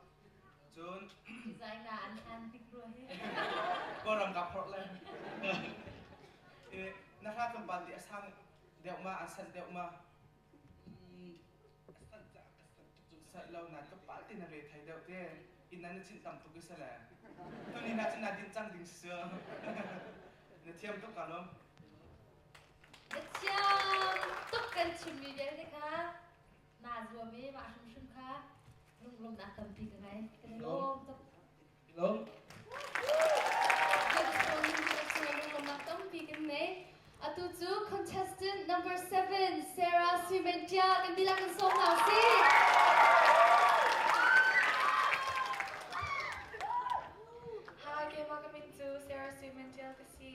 Cun Designer an hlan tik rua hi. Kawlram ka phorh le. Na hla tlawmpal ti a sang deuh ma, an sanh deuh ma? Sat lo na tlawmpal ti na re thai deuh te. Inn na chinh tam tuk i sale. Tuni na cun na din cang ding si. Na thiam tuk ka lom. Na thiam tuk kan chimmi vialte kha naa zuam i mah hrimhrim kha lunglawmhnak tampi ka ngei. Kan i lawm tuk. Lawm. Lunglawmhnak tampi kan nei. Atu cu contestant number 7 Sarah Suimentia kan dihlak kan sawm hna usih. Hi, keimah ka min cu Sarah Suimentia ka si.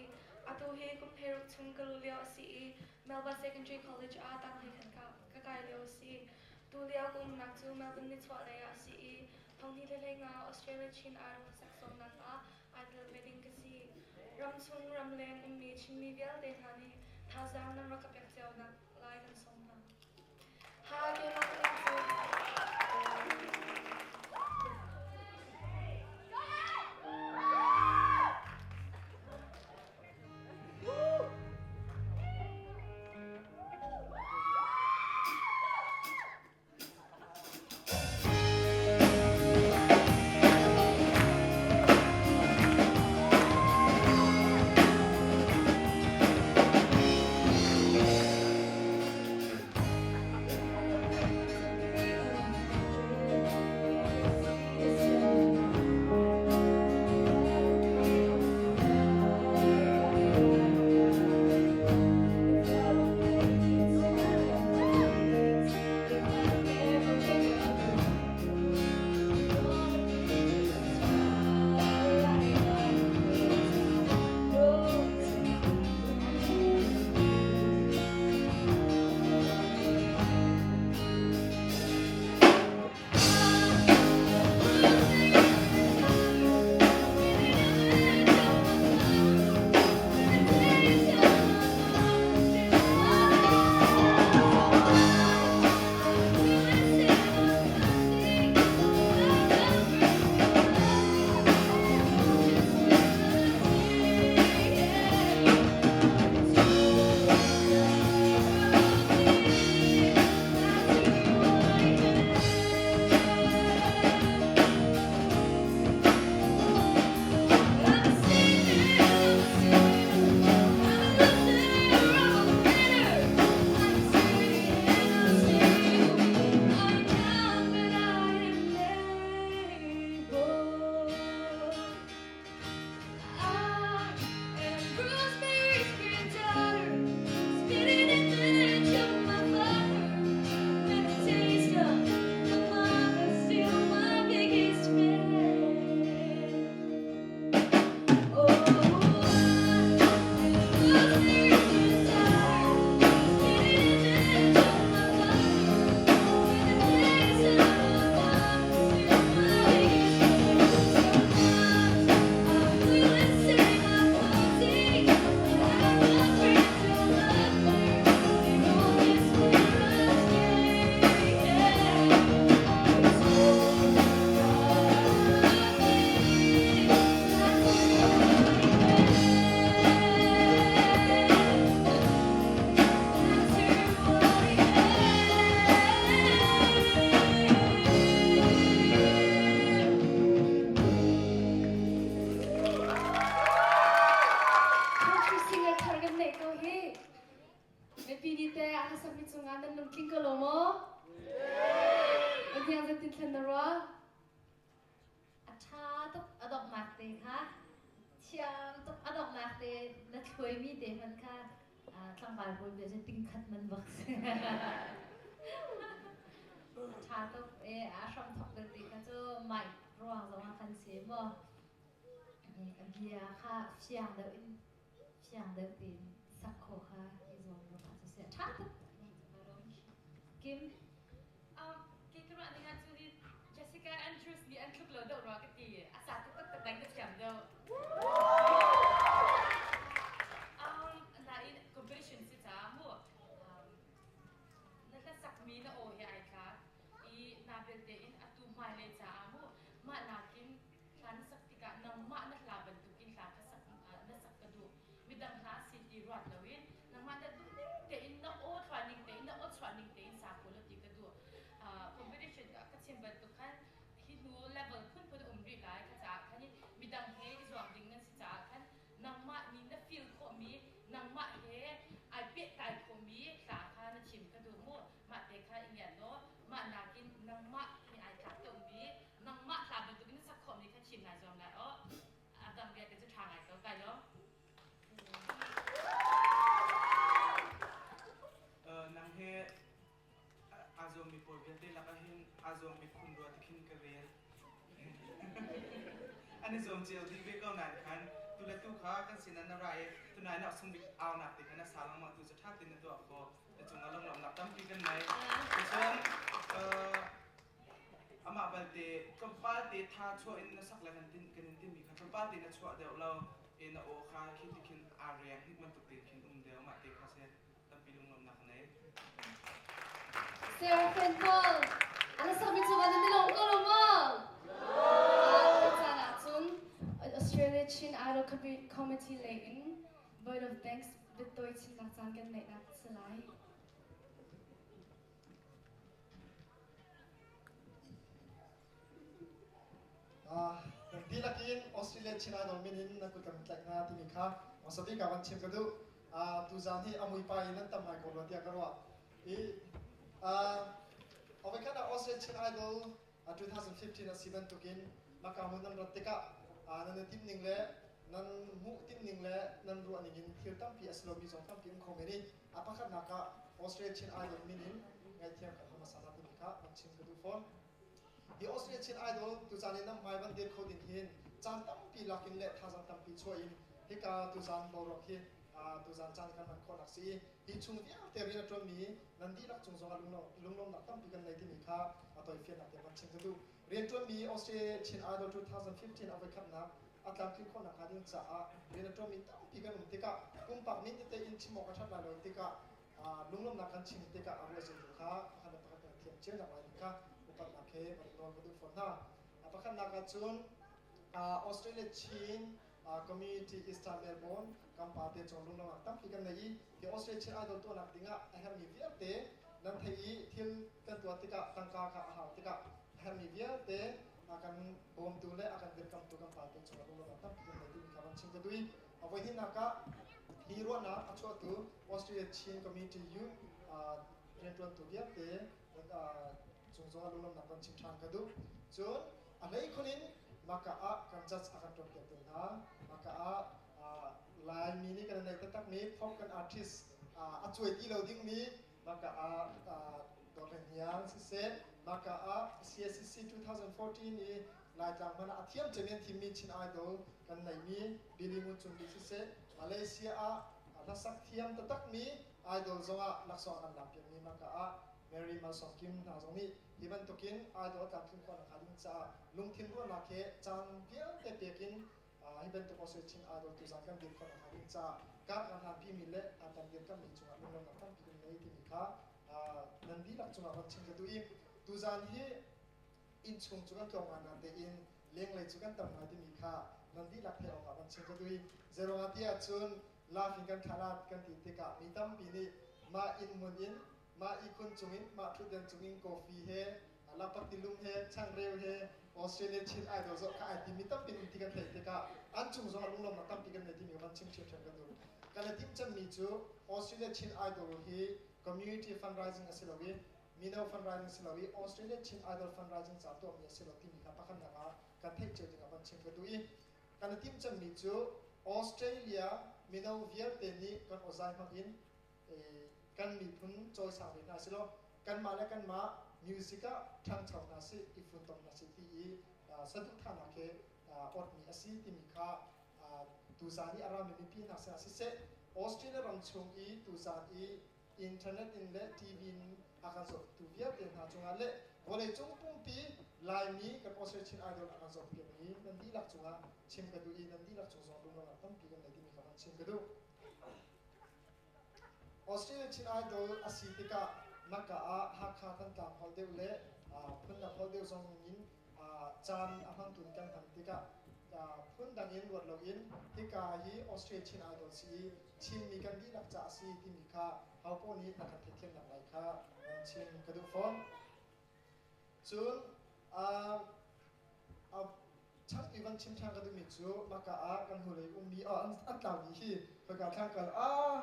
Atu hi kum hleiruk chung ka luh lio a si i Melbourne Secondary College ah tanghlei khan ka, ka kai lio a si. Tu lio ka umnak cu Melbourne nichuahlei ah a si i thonghnih le hleinga Australia Chin Idol hlasak ah ai tel ve ding ka si. Ramchung ramleng ummi Chinmi vialte hna nih thazaang nan rak ka pek cio nak lai kan sawm hna. Hi, keimah ka min cu Country singer thar kan neih ko hi. Mipi nih teh a hlasak mi cungah nan lungtling ko lo maw? Pathian zeitin thlen na ruah? ṭha tuk a donghnak te kha thiam tuk a donghnak te na thluaimi te hmanh kha tlangval pawl bia cu tingkhat man bak si. A ṭha tuk e a hram thok belte kha cu mic ruang zong ah khan si maw a bia kha fiang deuh in fiang deuh tein sak khawh kha i zuam ruangah cu si a ṭha tuk. Kim Kei ka ruah ning ahcun Jessica Andrews nih an tluk lo deuh rua ka ti. A sa tuk taktak dang ka thiam deuh. Nain competition si caah mu na hlasakmi na aw he ai tlak i na belte in atu hmailei caah mu mah nakin hla na sak tikah nangmah na hla bantukin hla kha sak na sak ka duh. Midang hla si ti ruat loin nangmah na duh ning tein na aw thluan ning tein na aw chuah ning tein sa ko law ti ka duh. Competition ka chim bantuk khan hi hnu level phunphun a um rih lai kha caah khan midang he i zuam ding nan si caah khan nangmah nih na feel khawhmi nangmah he ai pehtlai khawhmi hla kha na thim ka duh mu. Mah te kha i ngiat law mah nakin nangmah he ai tlak deuhmi nangmah hla bantukin na sak khawhmi kha thim nai zuam lai aw. A dang vialte cu ṭha ngai ko kai lawm. Nang he aa zuammi pawl vialte lakah hin aa zuammi phun rua ti khin ka rel. An i zuam cio dih ve ko nain khan tu le tu kha kan sinah na ra i tunai nak sung bik aunak te kha na sa lengmang tu cu ṭha tein na tuah khawh. Na cungah lunglawmhnak tampi kan nei. Cun amah balte tlawmpal te tha chuah in na sak le kan tin kan in timi kha tlawmpal te na chuah deuh lo i na aw kha khi ti khin aa reng hnik bantuk tein khin um deuh mah te kha si tampi lunglawmhnak ka nei. Sarah Paul, ana sakmi cu van in lawm ko lo maw? Caan ahcun Australia Chin Idol Committee lei in Vote of Thanks biatawi chimnak caan kan neihnak si lai. Kan dihlak in Australia Chin Idol min in na kut kan tlaih hna timi kha hmasa ka van chim ka duh. Tuzaan hi a muipa in nan tam ngai ko rua tiah ka ruah. I Awikhat ah Australia Chin Idol 2015 a si bantukin maka hmun nan rat tikah nan i timh ning le nan hmuh timh ning le nan ruah ning in thil tampi a si lomi zong tampi um kho men i a pakhatnak ah Australia Chin Idol min in ngaihthiam kan hmasa hna timi kha van chim ka duh fawn. Hi Australia Chin Idol tuzaan in nan hmai van dir kho ding hin caan tampi lakin le thazaang tampi chuah in hika tuzaan boruak hi tuzaan caan kan hman khawhnak si i hi chung vialte rian a ṭuanmi nan dihlak cung zongah lunglawmnak tampi kan nei timi kha a toifiannak te van chim ka duh. Rianṭuanmi Australia Chin Idol 2015 a voikhatnak a tlamtlin khawhnak hnga ding caah rian a ṭuanmi tampi kan um tikah pumpak min tete in chim awk a ṭhat lai lo tikah lunglawmhnak kan chim tikah a ruahzia tu kha pakhat le pakhat kan thiam cio nak lai ding kha upatnak he van nawl ka duh fawn hna. Pakhatnak ah cun Australia Chin Community Eastern Melbourne kan pate cung lunglawmhnak tampi kan nei i hi Australia Chin Idol tuahnak dingah a herhmi vialte nan theih i thil kan tuah tikah tangka kha a hau tikah a herhmi vialte a kan bawmtu le a kan dirkamtu kan pate cungah lunglawmhnak tampi kan nei timi kha van chim ka duh i a voihnihnak ah hi ruahnak a chuahtu Australia Chin Community Youth rianṭuantu vialte cung zongah lunglawmhnak van chim ṭhan ka duh. Cun a hleikhun in maka ah kan judge a kan ṭuanpiaktu hna maka ah Laimi nih kan neih taktakmi pop kan artist a cuai ti lo dingmi maka ah Dawt Hniang siseh maka ah CSCC 2014 i Laitlang hmanh ah a thiam cem in thimmi Chin Idol kan neihmi Billy Ngun Cung Bik siseh Malaysia ah hlasak thiam taktakmi idol zongah laksawng an lakpiakmi maka ah Mary Malsawm Kim hna zong nih hi bantukin idol a tlamtlin khawh nakhnga ding caah lungthin ruahnak he caan vialte pek in hi bantuk Australia Chin idol tuzaan kan dir khawh nakhnga ding caah kar kan hlanpimi le an kan dirkammi cungah lunglawmhnak tampi kan ngei timi kha nan dihlak cungah van chim ka duh i tuzaan hi innchung cu kan tlawng ngai nain tein lenglei cu kan tam ngai timi kha nan dihlak theih awkah van chim ka duh i zeiruangah ti ahcun lafin kan thla kan ti tikah mi tampi nih mah inn hmun in mah ihkhun cungin mah ṭhutden cungin coffee he lapak tilum he changreu he Australia Chin Idol zoh kha ai timi tampi um ti kan theih tikah an cung zongah lunglawmhnak tampi kan nei timi van chim ṭhiamṭhiam kan duh. Kan i timh cemmi cu Australia Chin Idol hi community fundraising a si lo i mino fundraising si lo i Australia Chin Idol fundraising ca tuahmi a si lo timi kha pakhatnak ah kan theih cio ding ah van chim ka duh i kan i timh cemmi cu Australia mino vialte nih kan awzai hmang in kan miphun cawisang ve hna silaw kanmah le kanmah music ah ṭhangcho hna sih i funtom hna sih ti i saduhthahnak he awtmi a si timi kha tuzaan i a rami mipi hna sinah siseh Australia ram chung i tuzaan i internet in le TV in a kan zohtu vialte hna cungah le vawleicung pumpi Laimi kan Australia Chin Idol a kan zohpiakmi nan dihlak cungah chim ka duh i nan dihlak cung zong lunglawmhnak tampi kan nei timi kha van chim ka duh. Australia Chin Idol a si tikah Maka ah Hakha Thantlang holh deuh le phundang holh deuh zong in caan a hmangtu nih kan hman tikah phundang in ruat loin hika hi Australia Chin Idol si i Chinmi kan dihlak ca a si timi kha hopoh nih na kan theihthiamnak lai kha van chim ka duh fawn. Cun changtu van chim ṭhan ka duhmi cu maka ah kan hnulei ummi an tlau dih hi khawika thlang kal ah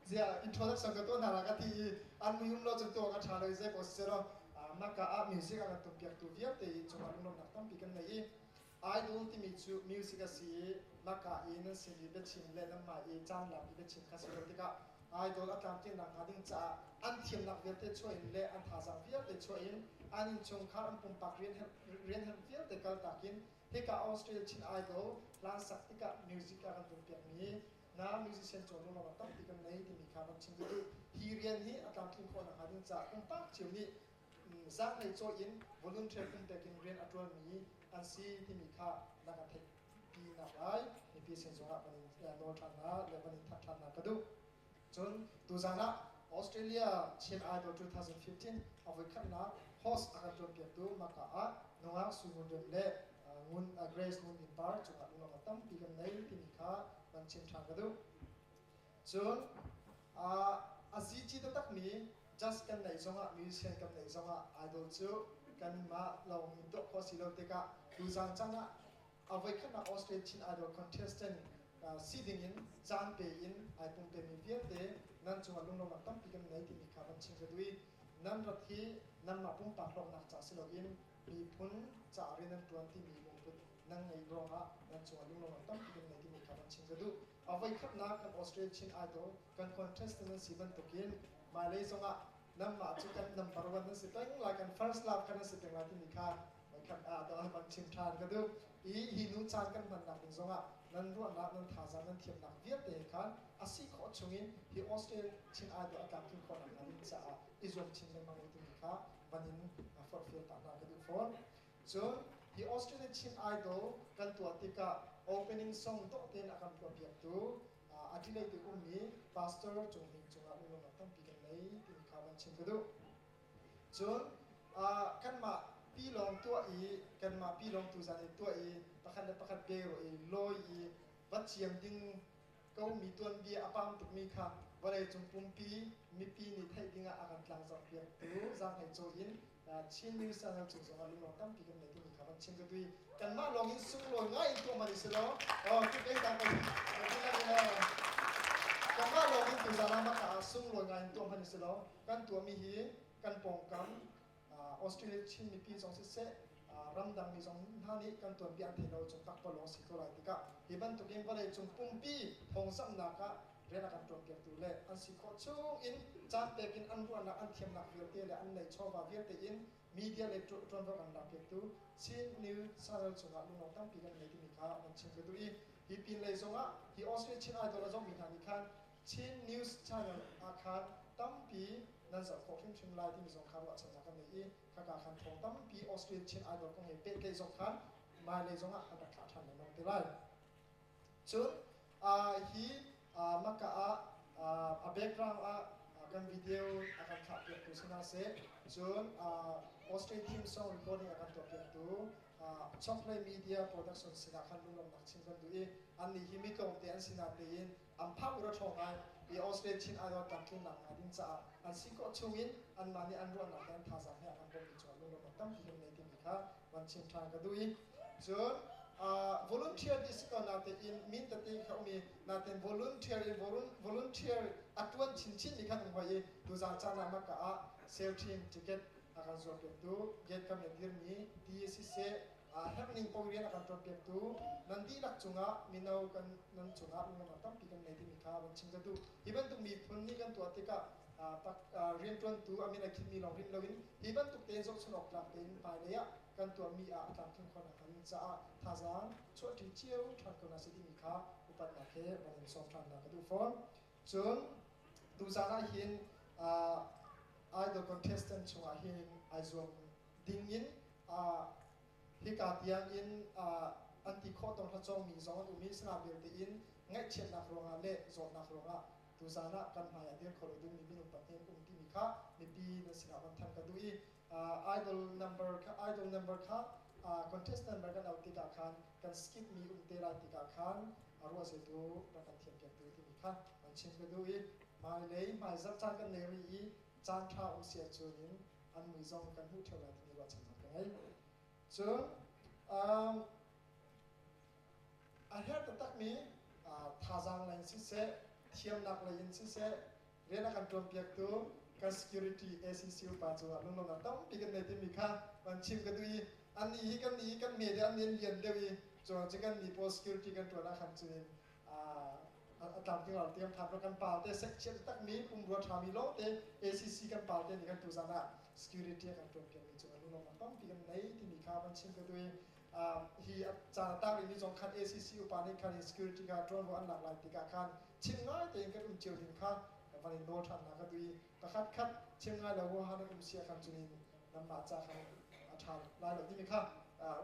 ziah introduction ka tuah hna la ka ti i an mui um lo cu tuah ka ṭha lo i zei paoh siselaw maka ah music a kan tumpiaktu vialte i cungah lunglawmhnak tampi kan nei i idol timi cu music a si i maka i nan sin i biachim le nanmah i caan lak i biachim kha si lo tikah idol a tlamtlinnak hnga ding caah an thiamnak vialte chuah in le an thazaang vialte chuah in an innchungkhar an pumpak rian herh vialte kaltak in hika Australia Chin Idol hlan sak tikah music a kan tumpiakmi na musician cawn lawng tampi kan nei timi kha van chim duh. Hi rian hi a tlamtlin khawh nakhnga ding caah pumpak cio nih zaanghlei cawi in volunteer pumpek in rian a ṭuanmi an si timi kha na kan theih pinak lai mipi sin zongah van in nawl ṭhan hna le van in thanh ṭhan hna ka duh. Cun tuzaan ah Australia Chin Idol 2015 a voikhatnak host a kan ṭuanpiaktu Maka ah nungak Sui Ngun Rem le Ngun Grace Ngun Din Par cungah lunglawmhnak tampi kan nei timi kha van chim ṭhan ka duh. Cun a zici taktakmi judge kan neih zongah musician kan neih zongah idol cu kanmah lawng in tuah khawh si lo tikah tuzaan caan ah a voikhatnak Australian Chin Idol contestant si dingin caan pe in ai pumpemi vialte nan cungah lunglawmhnak tampi kan nei timi kha van chim ka duh i nan rat hi nanmah pumpak hlawknak ca si loin miphun ca rian nan ṭuan timi lungput nan ngeih ruangah nan cungah lunglawmhnak tampi kan nei timi kha van chim ka duh. A voikhatnak kan Australian Chin Idol kan contestant nan si bantukin hmailei zongah nanmah cu kan number one nan si peng lai, kan first love kan nan si peng lai timi kha voikhat ah van chim ṭhan ka duh. I hi nu caan kan hmannak ding zongah nan ruahnak, nan thazaang, nan thiamnak vialte he khan a si khawh chungin hi Australian Chin Idol a tlamtlin khawhnak hnga ding caah i zuam chin lengmang u timi kha van in forhfial ta hna ka duh fawn. Cun hi Australian Chin Idol kan tuah tikah opening song dawh tein a kan phuahpiaktu a ṭilei te ummi Pastor Cung Hing cungah lunglawmhnak tampi kan nei timi kha van chim ka duh. Cun kanmah pi lawng tuah i kanmah pi lawng tuzan i tuah i pakhat le pakhat bero i lawi i va ciam ding komi tuanbia a pam tukmi kha vawleicung pumpi mipi nih theih dingah a kan tlangzarhpiaktu zaanghlei cawi in Chin News Channel cung zongah lunglawm tampi kan nei timi kha van chim ka tui. Kanmah lawng in sunglawi ngai in tuah man i si lo. Oh, tuk ei ta ko. Kanmah lawng in tuzaan ah maka ah sunglawi ngai in tuah man i si lo. Kan tuahmi hi kan pawngkam Australia Chin mipi zong siseh ramdang mi zong hna nih kan tuanbia an thei lo cung takpalawng si ko lai tikah hi bantukin vawleicung pumpi thawngzamhnak ah rian a kan ṭuanpiaktu le an si khawh chung in caan pek in an ruahnak an thiamnak vialte le an neih chawva vialte in media le ṭuanvo kan lakpiaktu Chin News Channel cungah lunglawm tampi kan ngei timi kha van chim ka duh i hi pinlei zongah hi Australia Chin Idol a zohmi hna nih khan Chin News Channel ah khan tampi nan zoh khawh hrimhrim lai timi zong kha ruahchannak kan nei i khaka khan thawng tampi Australian Chin Idol kong he pehtlaih zong khan hmailei zongah an rak thlah ṭhan lengmang te lai. Cun hi Makkah ah a background ah kan video a kan thlahpiaktu si hna seh, cun Austrian theme song recording a kan tuahpiaktu Chokhlei Media Production sinah khan lunglawmhnak chim kan duh i annih hi mi tlawmte an si natein an phak ura ṭhawng ngai i Australian Chin Idol tlamtlinnak hnga ding caah an si khawh chungin anmah nih an ruahnak he an thazaang he a kan bawmhmi cungah lunglawmhnak tampi kan nei timi kha van chim ṭhan ka duh i cun volunteer ti si ko natein min tete kha um i natein volunteer in volunteer a ṭuan chinchin mi khan um hoi i tuzaan caan ah maka ah sale team ticket a kan zuarpiaktu gate kam i a dirmi ti siseh. Herhning paoh rian a kan ṭuanpiaktu nan dihlak cungah mino kan nan cungah lunglamnak tampi kan ngei timi kha van chim ka duh. Hi bantuk miphun nih kan tuah tikah rianṭuantu a min a khinmi lawng rinh loin hi bantuk tein zohchun awk tlak tein hmailei ah kan tuahmi ah a tlamtling khawhnak hnga ding caah thazaang chuahṭi cio ṭhan ko hna sih timi kha upatnak he van in sawm ṭhan hna ka duh fawn. Cun tuzaan ah hin idol contestant chungah hin ai zuam ding in hika tiang in an ti khawh tong hlacawngmi zong an um i sina belte in ngaihchiatnak ruangah le zawtnak ruangah tuzaan ah kan hmai ah dir kho lo dingmi minung pahnih an um timi kha mipi nan sinah van thanh ka duh i idol number kha idol number kha contest number kan auh tikah khan kan skip mi um te lai tikah khan a ruah zetu rak kan thiam piak tu timi kha van chim ka duh i hmailei hmaizarh caan kan nei rih i caan ṭha um si ahcun in an mui zong kan hmuh ṭheo lai timi ruahchannak ka ngei. Cun a herh taktakmi thazaang lei in siseh, thiamnak lei in siseh, rian a kan ṭuanpiaktu kan security ACC upa cungah lunglawmhnak tampi kan nei timi kha van chim ka duh i annih hi kan nih kan hme deuh an nih an lian deuh i cun cu kan nih pawl security kan ṭuan ah khan cun a tlamtling lo tiang phan kan palte sekchiat takmi pumrua ṭhami lawngte ACC kan palte nih kan tuzan ah security a kan ṭuanpiakmi cungah lunglawmhnak tampi kan nei timi kha van chim ka duh i hi caan a tang rihmi zong khan ACC upa nih khan security kha ṭuanvo an lak lai tikah khan chim ngai tein kan um cio ding kha van in nawl ṭhan hna ka duh i pakhat khat chim ngai lo huaha nan um si ah khan cunin nanmah ca khan a ṭha lai lo timi kha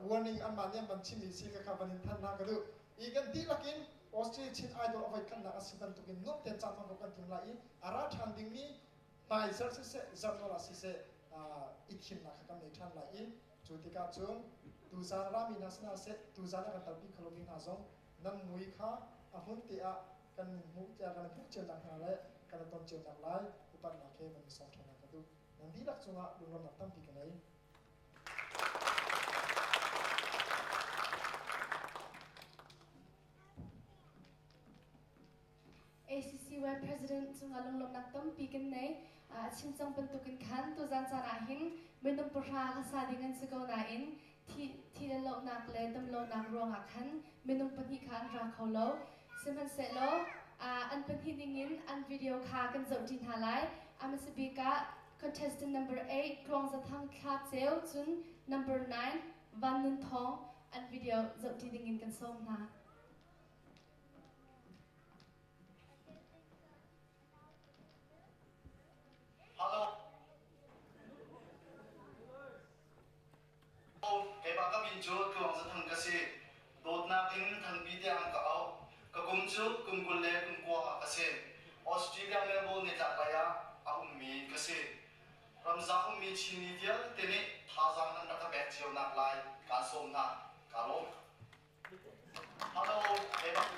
warning anmah nih an van chimmi si ka kha van in thanh hna ka duh i kan dihlak in Australia Chin Idol a voikhatnak a si bantukin nuam tein caan hman kan tim lai i a ra ṭhan dingmi hmaizarh siseh zarhnawl ah siseh i thimnak kha kan nei ṭhan lai i cu tikah cun tuzaan rami hna sinah seh tuzaan a kan talpi kho lomi hna zong nan mui kha a hmun te ah kan hmuh kan hmuh cio nak hna le kan ton cio nak lai upatnak he van i sawm ṭhan ka duh nan dihlak cungah lunglawmhnak tampi ka ngei. ACCY President cungah lunglawmhnak tampi kan nei. A chim cang bantukin khan tuzan caan ah hin minung pahra hlasa ding an si ko nain thi thi le lohnak le damlonak ruangah khan minung pahnih kha an ra kho lo. Sihmanhsehlaw an pahnih ningin an video kha kan zohṭi hna lai. A hmasa bik ah contestant number 8 Tluang Zathang Thla Ceu cun number 9 Van Nun Thawng an video zohṭi dingin kan sawm hna. Hello. Keimah ka min cu Tluang Zathang ka si. Dawtnak in Thangpi tiang ka auh. Ka kum cu kum 29 ah ka si. Australia Melbourne nitlak lei ah a ummi ka si. Ramzak ummi Chinmi vialte nih thazaang nan rak ka pek cio nak lai kaan sawm hna. Kaa lawm. Hello, keimah.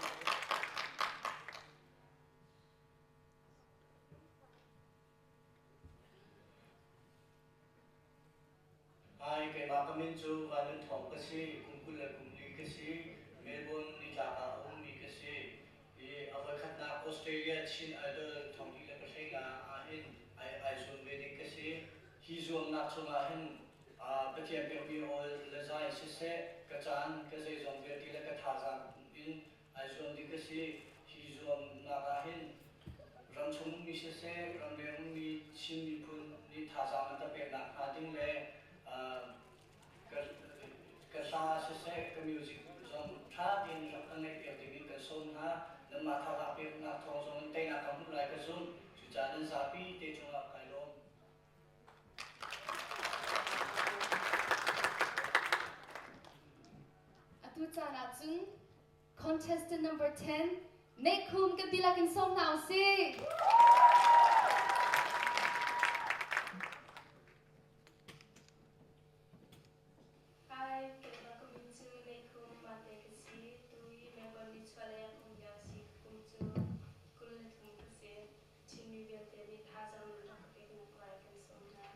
Hi, keimah ka min cu Van Nun Thawng ka si. Kum 24 ka si. Melbourne nitlak ah a ummi ka si. I a voikhatnak Australia Chin Idol thong 2015 ahhin ai zuam ve ding ka si. Hi zuamnak chungah hin Pathian pekmi awl le zai siseh, ka caan, ka zeizong vialte le ka thazaang in ai zuam ding ka si. Hi zuamnak ah hin ramchung ummi siseh, ramleng ummi Chin miphun nih thazaang an ka peknak hnga ding le ka hla siseh, ka music zong ṭha tein rak ka ngaihpiak ding in kan sawm hna. Nanmah thazaang peknak thawng zong in teinak ka hmuh lai ka zumh. Cucaah nan zapi te cungah kai lawm. Atu caan ah cun contestant number 10 Neih Khum kan dihlak in sawm hna usih. Hi, keimah ka min cu Neih Khum Mate ka si. Tu hi Melbourne nichuahlei ah um lio si. Ka kum cu 23 ka si. Chinmi vialte nih thazaang nan rak ka peknak lai kan sawm hna.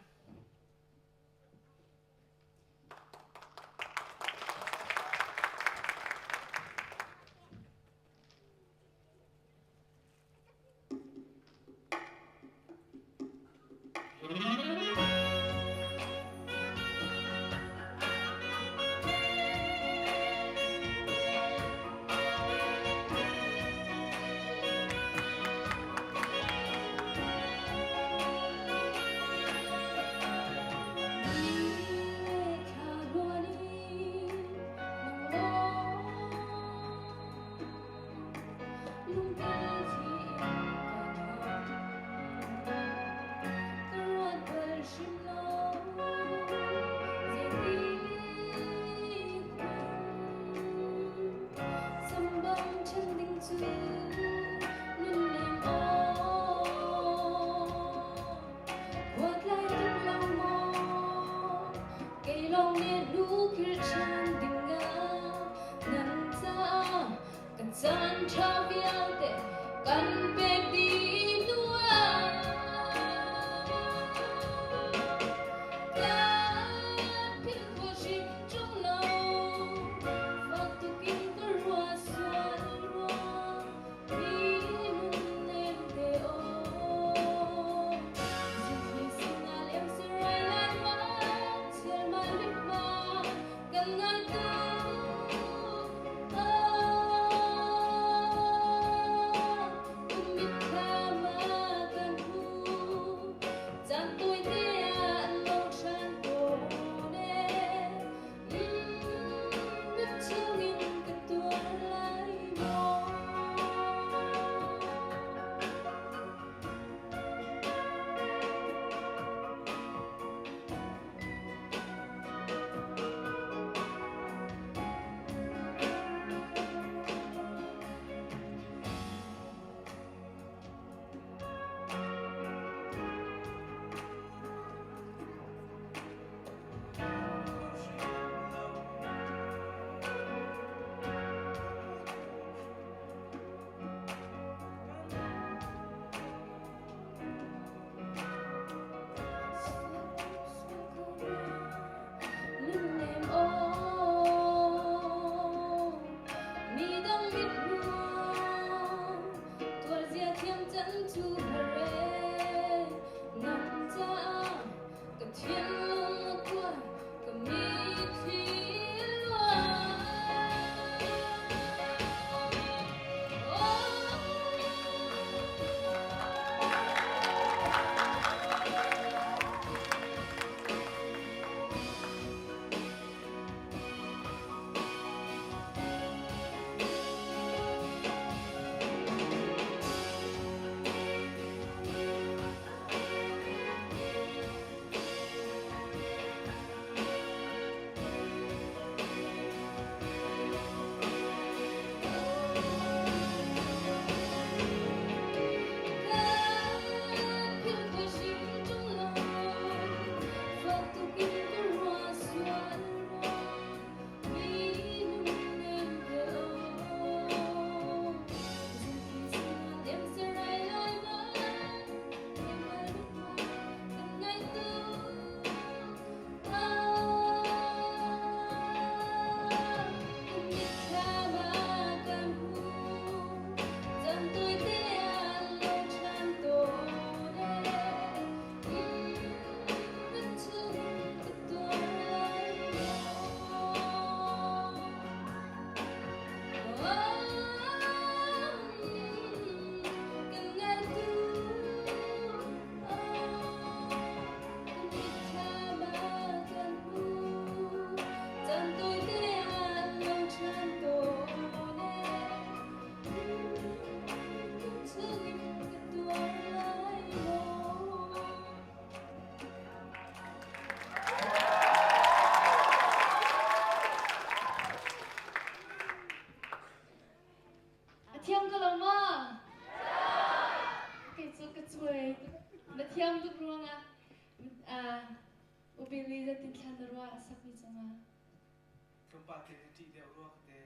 Lawng nih hnu khir ṭhan dingah nan caah ka caan ṭha vialte kan pek dih hnuah kan philh khawh hrim ṭung lo. Fak tukin ka ruah sual rua mi nunnem te aw. Zikhi sinah lem sarai lai ma chial ma rit ma kan ngai tuk. Ah, kum mitthlam ah kan hmu. Caan tawite ah an lo ṭhan tawn ee. Na chungin ka tuar lai maw? Lungnem aw, mi dang mithmuh tuarzia thiam can cu har ee. Nang caah ka thinlung a kuai, ka mitthli luang. Kan philh khawh hrim ṭung lo, fak tukin ka ruah sual rua, mi nunnem te aw. Zingki sinah lem sarai lai ma, keimah lut ma, kan ngaih tuk. Ah, kan mitthlam ah kan hmu. Caan tawite ah lo ṭhan tawn ee. Na chung ka tuar lai maw? Kan ngai tuk. Kan mitthlam ah kan hmu. Caan tawite ah lo ṭhan tawn ee. Na chungin ka tuar lai maw? A thiam ko lo maw? Kei cu ka cuai. Na thiam tuk ruangah Ubili zeitin thla na ruah a sakmi cungah? Tlawmpal te na ṭih deuh rua ka te.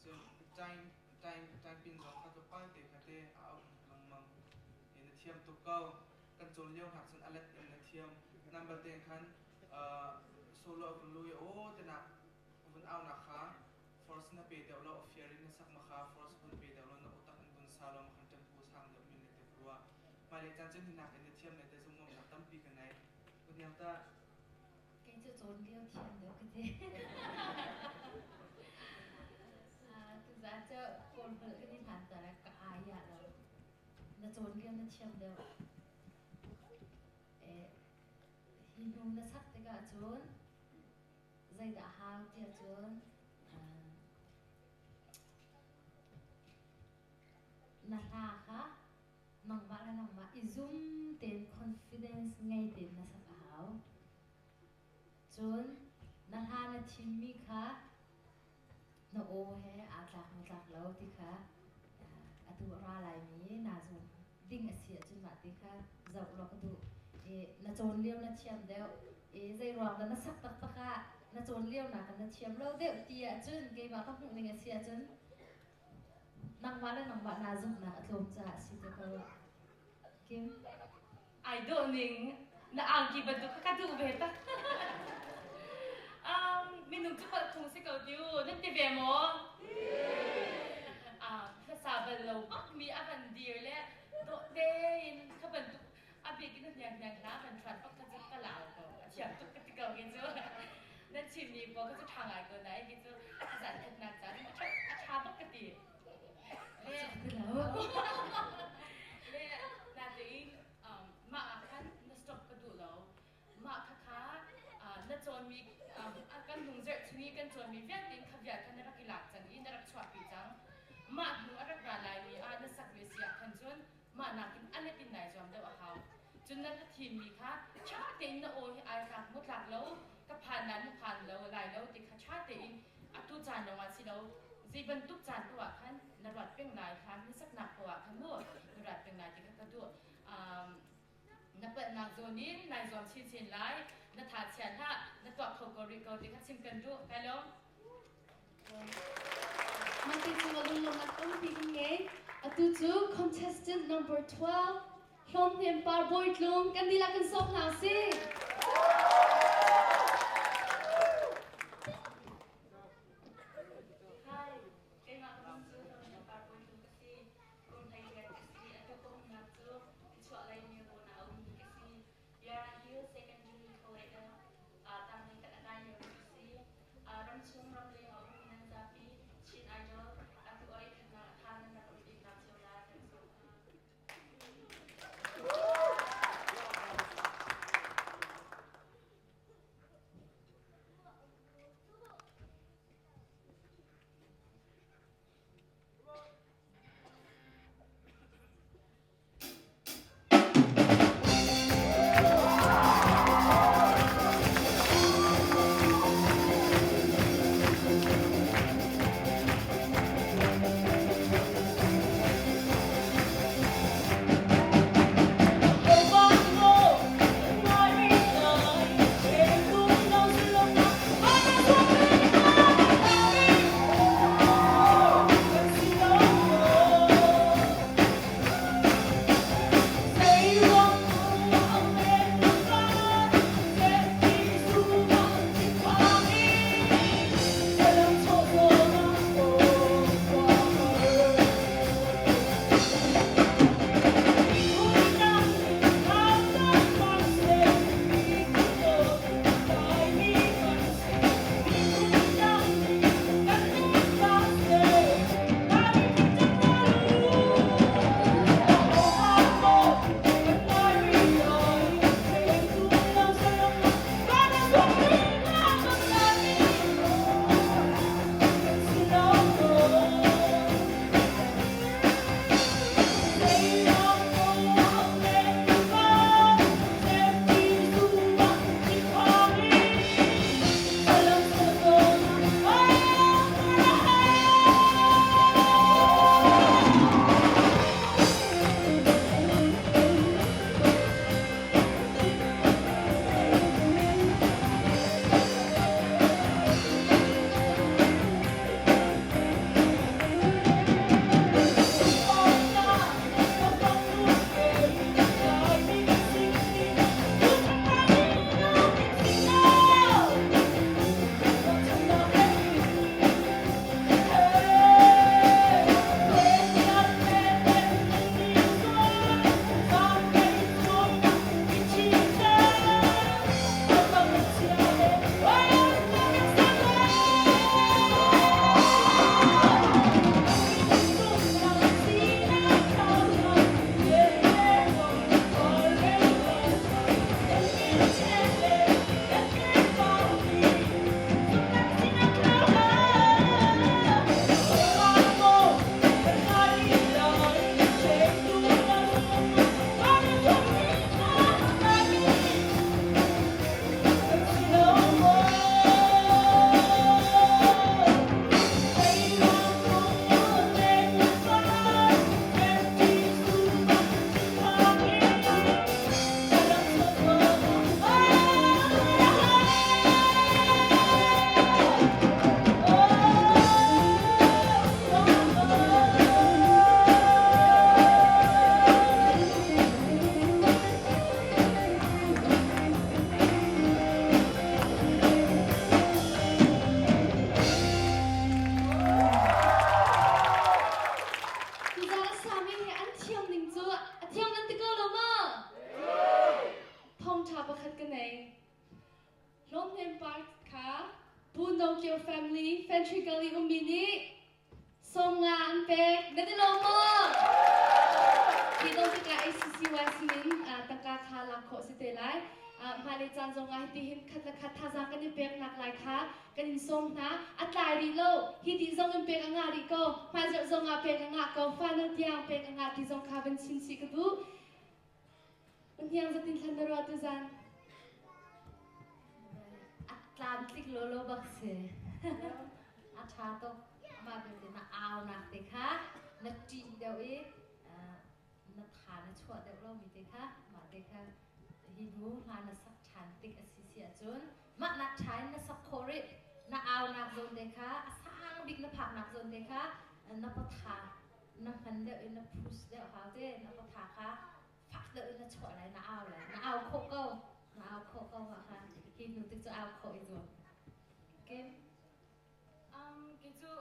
Cun time time time pin zong kha tlawmpal te kha te a auh lengmang. I na thiam tuk ko. Kan cawn lio hnak cun a let in na thiam. Number te khan solo a vun lu i aw tinak vun aunak kha force na pe deuh lo, a fiar in na sak ma kha force vun pe deuh lo, na otak in vun sa lo ma khan tempo sang deuh min le te rua. Hmailei caan cun hinak in na thiam le te zumhnuamnak tampi ka ngei. Uniang ta. Kei cu cawn lio thiam deuh ka ti. Tuzaan cu Kawl holh kan i hlan ta ka ai ah lo. Na cawn lio na thiam deuh. Hi hnu na sak tikah cun zeidah hau tiah cun na hla kha nangmah le nangmah i zum tein confidence ngei tein na sak a hau. Cun na hla na thimmi kha na aw he aa tlak maw tlak lo ti kha atu a ra laimi naa zuam ding a si ahcun mah ti kha zoh law ka duh. I na cawn lio na thiam deuh. I zei ruang dah na sak taktak ah na cawn lio nak na thiam lo deuh ti ahcun keimah ka hmuh ning a si ahcun nangmah le nangmah naa zumhnak a tlawm caah a si te ko. Kim? Ai dawh ning na angki bantuk kha ka duh ve tak. Um, minung cu palh phung si ko tiu nan ti ve maw? Ah, hlasa bal lo bak mi a van dir le dawh tein kha bantuk a bik in hniang hniang hla kan hrat bak kha cu ka lau ko a thiam tuk ka ti ko ki cu nan chim mi pawl kha cu ṭha ngai ko na ki cu a zan khatnak caan a ṭha bak ka ti le le natein mah ah khan na stop ka duh lo mah kha kha na cawnmi kan hnung zerh chung i kan cawnmi vialte kha vial kha na rak i lak cang i na rak chuahpi cang mah hnu a rak ra laimi ah na sak ve si ah khan cun mah nakin a let in nai zuam deuh a hau. Cun na thimmi kha ṭha tein na aw hi ai tlak maw tlak lo, ka phan lai maw phan lo lai lo ti kha ṭha tein atu caan lawngah si lo, zei bantuk caan paoh ah khan na ruat peng lai, hlan hmasaknak paoh ah khan mu na ruat peng lai ti kha ka duh. Um, na palhnak zawn in nai zuam chinchin lai, na tha chia hlah, na tuah kho ko rih ko ti kha chim kan duh. Kai lawm. Mah cu lunglawmhnak tampi kan ngei. Atu cu contestant number 12 Hlawm Par Bawi Tlung kan dihlak kan sawm hna usih. Hi, keimah ka min cu Hlawm Par Bawi Tlung ka si. Kum 18 ka si. Atu ka umnak cu Chuah lei Melbourne ah a ummi ka si. Yarra Hill Secondary College ah tanglei kan a kai liomi ka si. Ramchung ramleng a ummi nan zapi Chin Idol atu oi khatnak a tha nan rak kan peknak cio lai kan sawm hna. nei. Hlawmhnem Park kha Pu No Kio family Fentry Gully ummi nih 50 an pek. Na ti lo maw? Hi dong tikah ACCY sinin tangka kha lak khawh si te lai. Hmailei caan zong ah hiti hin khat le khat thazaang kan i peknak lai kha kan in sawm hna. A tlai rih lo. Hi ti zong in pek a ngah rih ko. Hmaizarh zong ah pek a ngah ko. Final tiang pek a ngah ti zong kha van chim chih ka duh. Hniang zatin thlan na ruah tuzan. A tlamtlik lawlaw bak si. A ṭha tuk. Mah belte na aunak te kha na ṭih deuh i na tha na chuah deuh lomi te kha mah te kha hi hnu hla na sak ṭhan tik a si si ahcun mah nak ṭha in na sak khawh rih. Na aunak zawn te kha a sang bik na phaknak zawn te kha na patha na hman deuh i na push deuh hau te na patha kha fak deuh in na chuah lai na au lai na au khawh ko na au khawh ko ma kha hi hnu tik cu au khawh i zuam okay Kei cu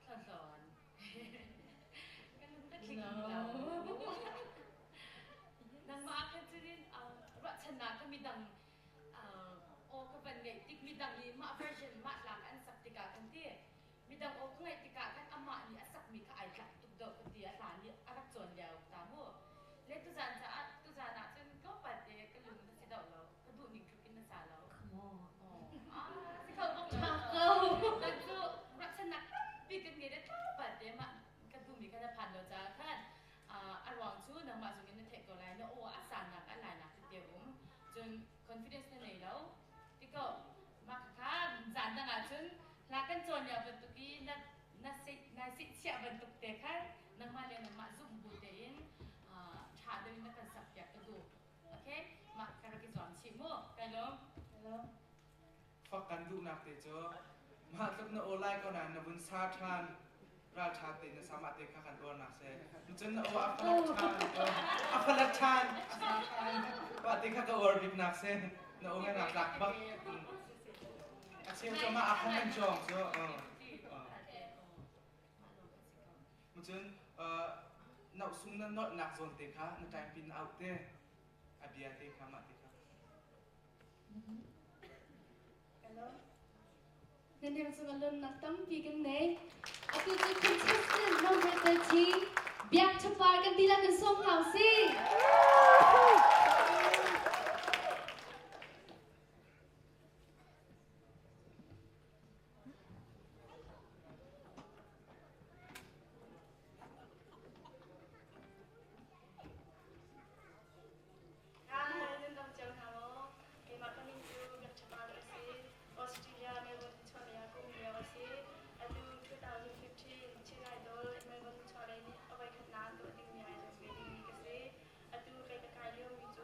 thlawn ka lung ka tling lo. Nangmah khan cun ruahchannak kha midang aw ka van ngeih tik midang i mah version mah hla an sak tikah kan ti midang aw ka ngaih tikah khan amah nih a sakmi kha ai tlak tuk deuh ka ti a hla nih a rak cawn lio ta mu le tuzan caah tuzan ah cun tlawmpal te ka lung na si deuh lo ka duh ning tluk in na sa lo come on ah si kho bak lo nan cu ruahchannak tampi kan ngei le tlawmpal te mah ka duhmi kha na phan lo caah khan a ruang cu nangmah zong in na theih ko lai na aw a sannak a lainak tete um cun confidence na nei lo tiko mah kha zan dang ah cun hla kan cawn lio bantuk i na na na chiah bantuk te khan nangmah le nangmah zumh bu tein ṭha deuh in na kan sak piak ka duh okay mah ka rak i zuam chih mu kai lawm Fak kan duhnak te cu mah tluk na aw lai ko nain na vun sa ṭhan ral ṭha te na sama te kha kan uarnak si cun na aw a falak ṭhan a falak ṭhan mah te kha ka uar biknak si na aw he naa tlak bak a cheu cu mah a khan an cawng cu cun nausung na nolhnak zawn te kha na time pin out te a bia te kha mah te kha Hello. Na nem cung a lawmnak tampi kan nei. Atu cu contestant number 13 Biak Chapar kan dihlak in sawm hna usih. Hi, nan dam cio hna maw? Keimah ka min cu Biak Ṭha Par a si. Australia Melbourne nichuahlei ah ka um lio a si. Atu 2015 Chin Idol Melbourne nichuahlei nih a voikhatnak an tuah dingmi ai zuam ve dingmi ka si. Atu kei ka kai liomi cu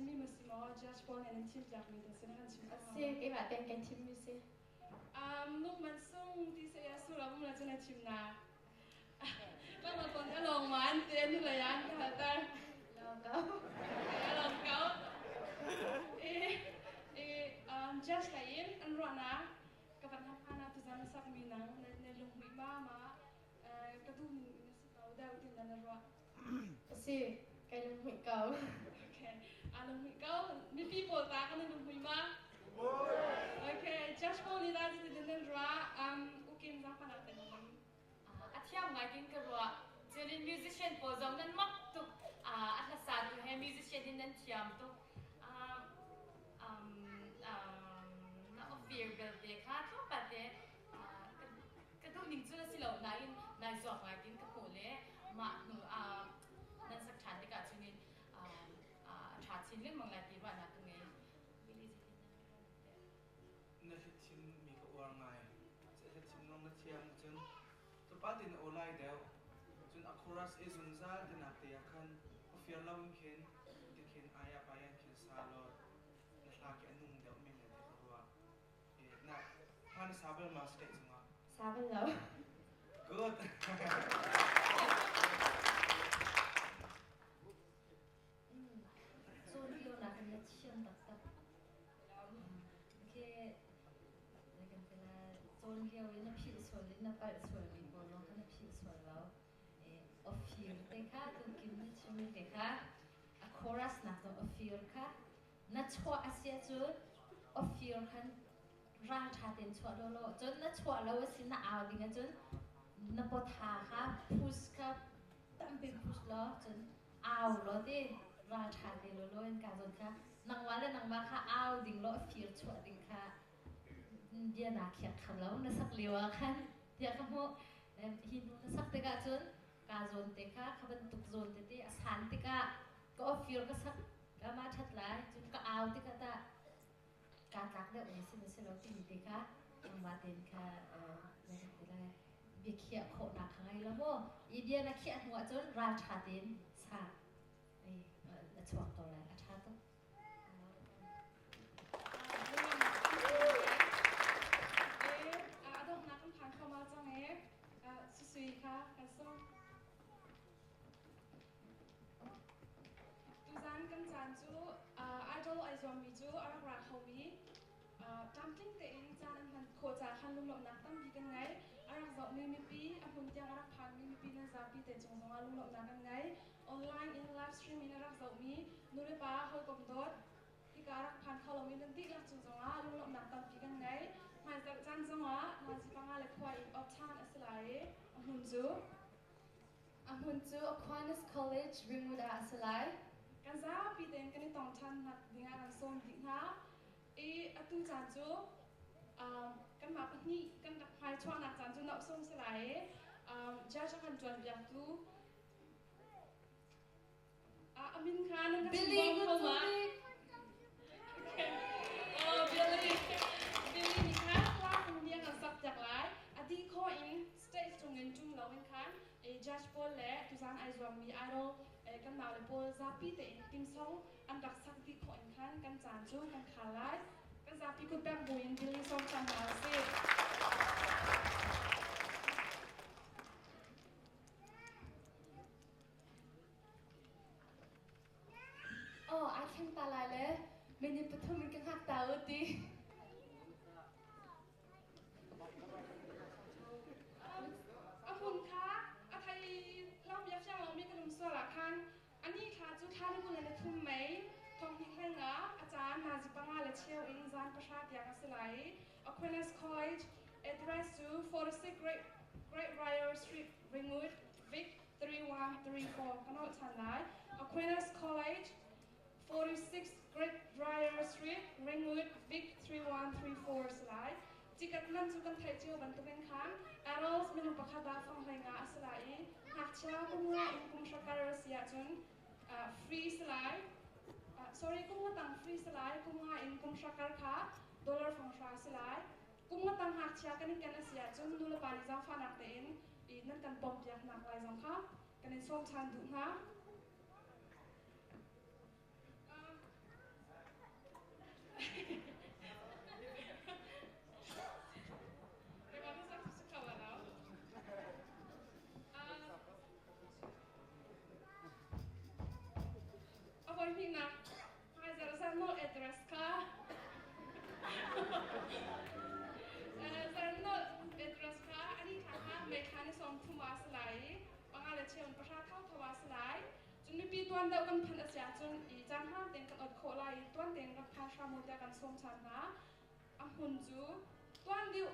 thimmi ma si maw judge pawl nih nan thim piakmi dah si na kan chim kho hnga Si, keimah tein kai thimmi si. Lung man sung ti se ya sura um la cu na thim na. Tlangval pawl nih a lawng ma an ti nu lei ah an ka halter. Lawng ko. A lawng ko. I i judge lei in an ruahnak ka van hap hna tuzan na sakmi nang na lunghmuih ma ma ka duh ning in a si ko deuh tin na ruah. Si, kai lunghmuih ko. Okay, a lunghmuih ko. Mipi pawl ta kan lunghmuih ma? Okay, judge pawl nih dah cutin nan ruah ukim zangpanak te nan A thiam ngai kin ka ruah. Cunin musician pawl zong nan mak tuk. A hlasa tu he musician in nan thiam tuk. Na ofir belte kha tlawmpal te ka duh ning cu na si lo nain nai zuam ngai tin ka hmuh le mah hnu nan sak ṭhan tikah cunin a ṭha chin lengmang lai ti ruahnak ka ngei. Na hlithim mi ka uar ngai. Hlithim lawng na thiam cun tlawmpal te na aw lai deuh. Cun a chorus i zungzal tinak te ah khan fir lo in khin tikhin aya payan khin sa law na hla khi a nung deuh men le ti ka ruah. Na hla na sa bal ma state cungah? Sa bal lo. Good. Cawn lio nak in na thiam taktak. Okay, kan ti la cawn lio in na philh sual in na palh sual mi pawl lawng kha na philh sual lo. Ofir te kha tukim na chimmi te kha a chorus nak zong ofir kha na chuah a si ahcun ofir khan ral ṭha tein chuah law law cun na chuah lo a si na au ding ahcun na pawtha kha push kha tampi push law cun au law ti ral ṭha te law law in ka zawn kha nangmah le nangmah kha au ding law fir chuah ding kha bia naa khiak kho lo na sak lio ah khan tiah ka hmuh. Hi hnu na sak tikah cun ka zawn te kha kha bantuk zawn tete a san tikah ka ofir ka sak ka ma ṭhat lai cun ka au tikah tah kaa tlak deuh mi si na si lo timi te kha nangmah tein kha na kan ti lai biakhiah khawhnak kha ngei lo maw i bia na khiah hnu ahcun ral ṭha tein sa a chuak ko lai a ṭha tuk. A donghnak kan phan kho ma cang e Susui kha kan sung. Tuzan kan caan cu idol ai zuammi cu a rak ra khomi tlamtling tein caan an hman khawh caah khan lunglawmhnak tampi kan ngei. A rak zohmi mipi, a hmun tiang a rak phanmi mipi nan zapi te cung zongah lunglawmhnak kan ngei. Online in live stream in a rak zohmi nulepa hawikom dawt hika a rak phan kho lomi nan dihlak cung zongah lunglawmhnak tampi kan ngei. Hmaizarh caan zongah nazi panga le khua in awk ṭhan a si lai i a hmun cu A hmun cu Aquinas College, Ringwood ah a si lai. Kan zapi tein kan i tong ṭhan nak dingah kan sawm dih hna. I atu caan cu kanmah pahnih kan rak hmai chuahnak caan cu noh sawm si lai i judge a kan ṭuan piaktu a min kha nan ka chim bawm kho ma? Oh, Billy. Billy nih khan hla phung bia kan sak piak lai. A dih khawh in stage cungin ṭum loin khan judge pawl le tuzan ai zuammi idol kan naule pawl zapi tein timsong an rak sak dih khawh in khan kan caan cu kan khar lai. Kan zapi kut bengh buin Billy sawm cang hna usih. Aw, ai thleng ta lai le minute pathum in ka hngak ta u ti. A hmun kha a thei lo mi a fiang lomi kan um sual ah khan ani thla cu thla ni 23 May thonghnih hleng ah a caan nazi panga le cheu in zan pahra tiang a si lai i Aquinas College address cu 46 Great Great Briar Street, Ringwood, Vic 3134 ka nolh ṭhan lai. Aquinas College 46 Great Briar Street, Ringwood, Vic 3134 si lai. Ticket man cu kan theih cio bantukin khan adults minung pakhat ah fang hlei nga a si lai i ngakchia kum nga in kum hra kar a si ahcun free si lai. Sorry, kum nga tang free si lai, kum nga in kum hra kar kha dollar fang hra si lai. Kum nga tang ngakchia kan i ken a si ahcun nulepa nih zaangfahnak tein i nan kan pompiaknak lai zong kha kan in sawm ṭhan duh hna. nak hmaizarh zarhnawl address kha zarhnawl address kha ani thla kha May thla ni 30 ah a si lai i panga le cheu in pahra thotho ah a si lai. Cun mipi tuan deuh kan phanh a si ahcun i caan hmaan tein kan ot khawh lai i tuan tein rak phan hram u tiah kan sawm ṭhan hna. A hmun cu tuan deuh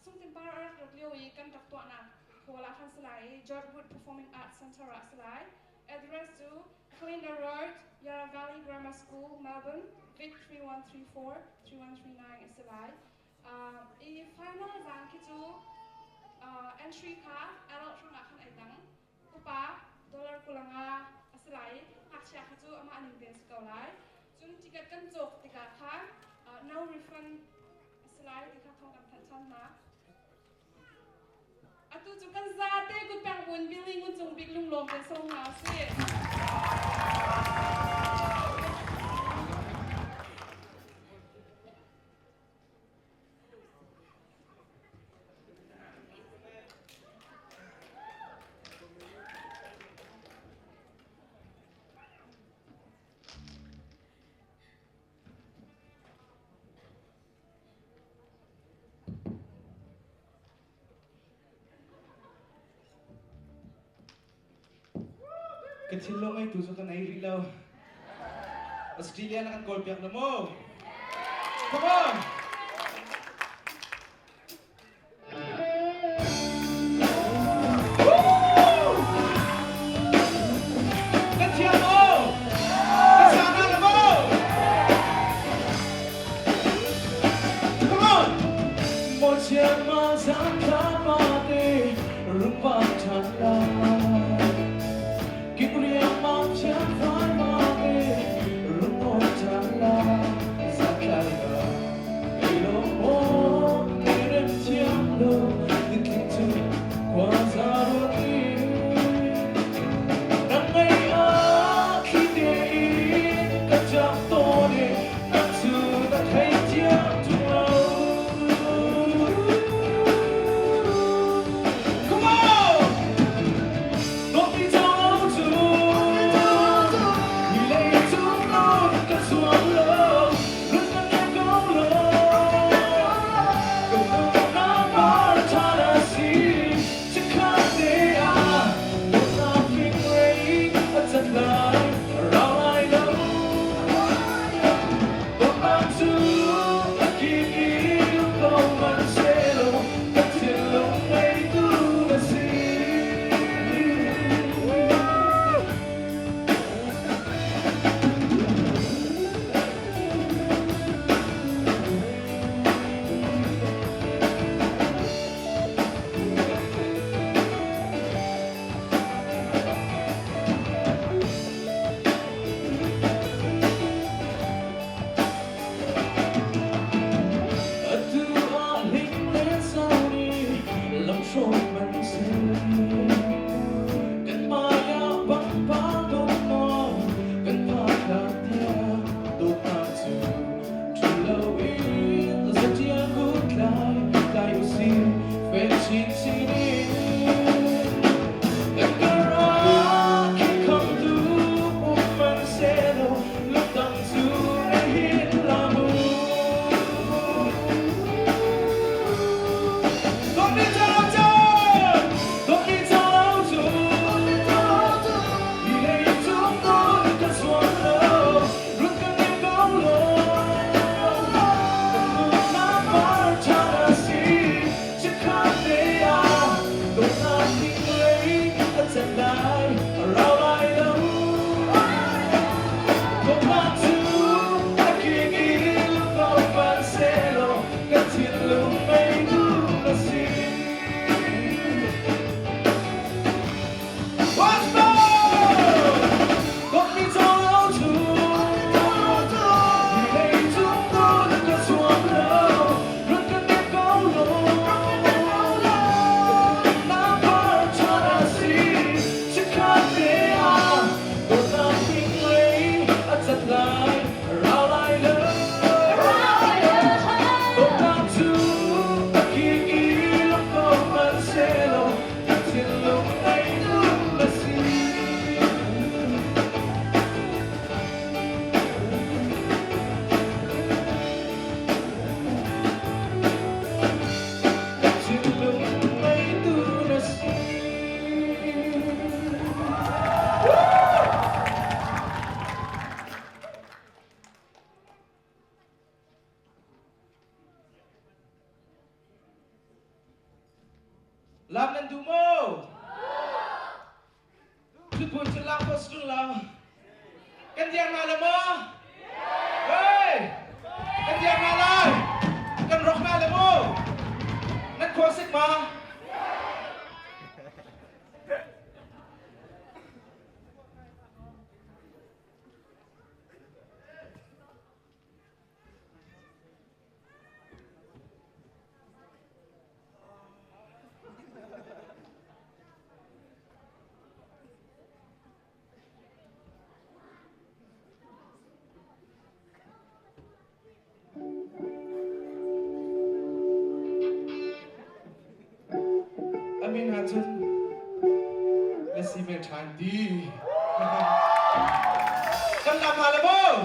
Sungtin Par a rak rat lio i kan rak tuahnak hall ah khan si lai i George Wood Performing Arts Center ah a si lai. Address cu Kalinda Road, Yarra Valley Grammar School, Melbourne, Vic 3134 3139 a si lai. I final zan khi cu entry kha adult hrangah khan ai dang. Upa dollar kulanga a si lai i ngakchia kha cu amah ning tein si ko lai. Cun ticket kan cawk tikah khan no refund a si lai ti kha thawng kan thanh ṭhan hna. Atu cu kan zate kutpeng buin Billy Ngun Cung Bik lunglawm kan song hna usih. Ka thinlung ngeitu cu ka nei rih lo. Australia na kan kawl piak na mu. Come on! Kan thiam maw? Kan sa hna na maw? Come on! Mo chiang ma zang kha ma te rupa than la Kim riang ma chiang phai ma te rupa than la Zang lai ga Come on! Lam nan duh maw? Thutbun cun lang ko si ṭung lo. Kan diar hna le maw? Hey! Kan diar hna lai! Kan rok hna le maw? Nan khua sik ma? A min ahcun na si ve ṭhan ti. Kan lam hna le maw?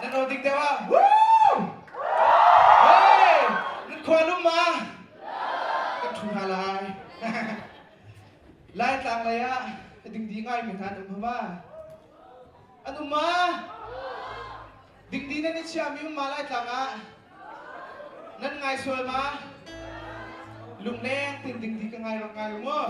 Nan aw dik deuh ah. Woo! Hey! Nan khua lum ma? Kan ṭhu hna lai. Laitlang lei ah a dingdi ngaimi hna an um ma? An um ma? Dingdi nan i chiahmi um ma lai tlang ah nan ngai sual ma? Lungleng tin dingdi ka ngai rak ngai u mu.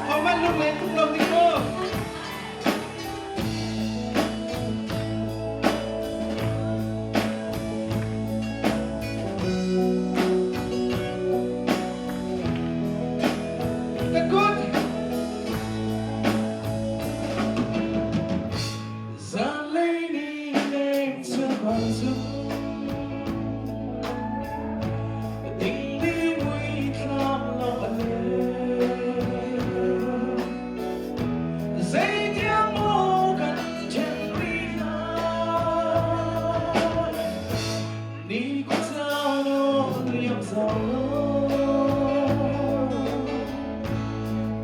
Hohmanh lunglen tuk lo ding mu. Ka kut Zanlei ni leng chuak cu Dingdi mui thlam lo a leng Zeitiang maw kan ṭhen rih lai Ni khua nawn liam zau lo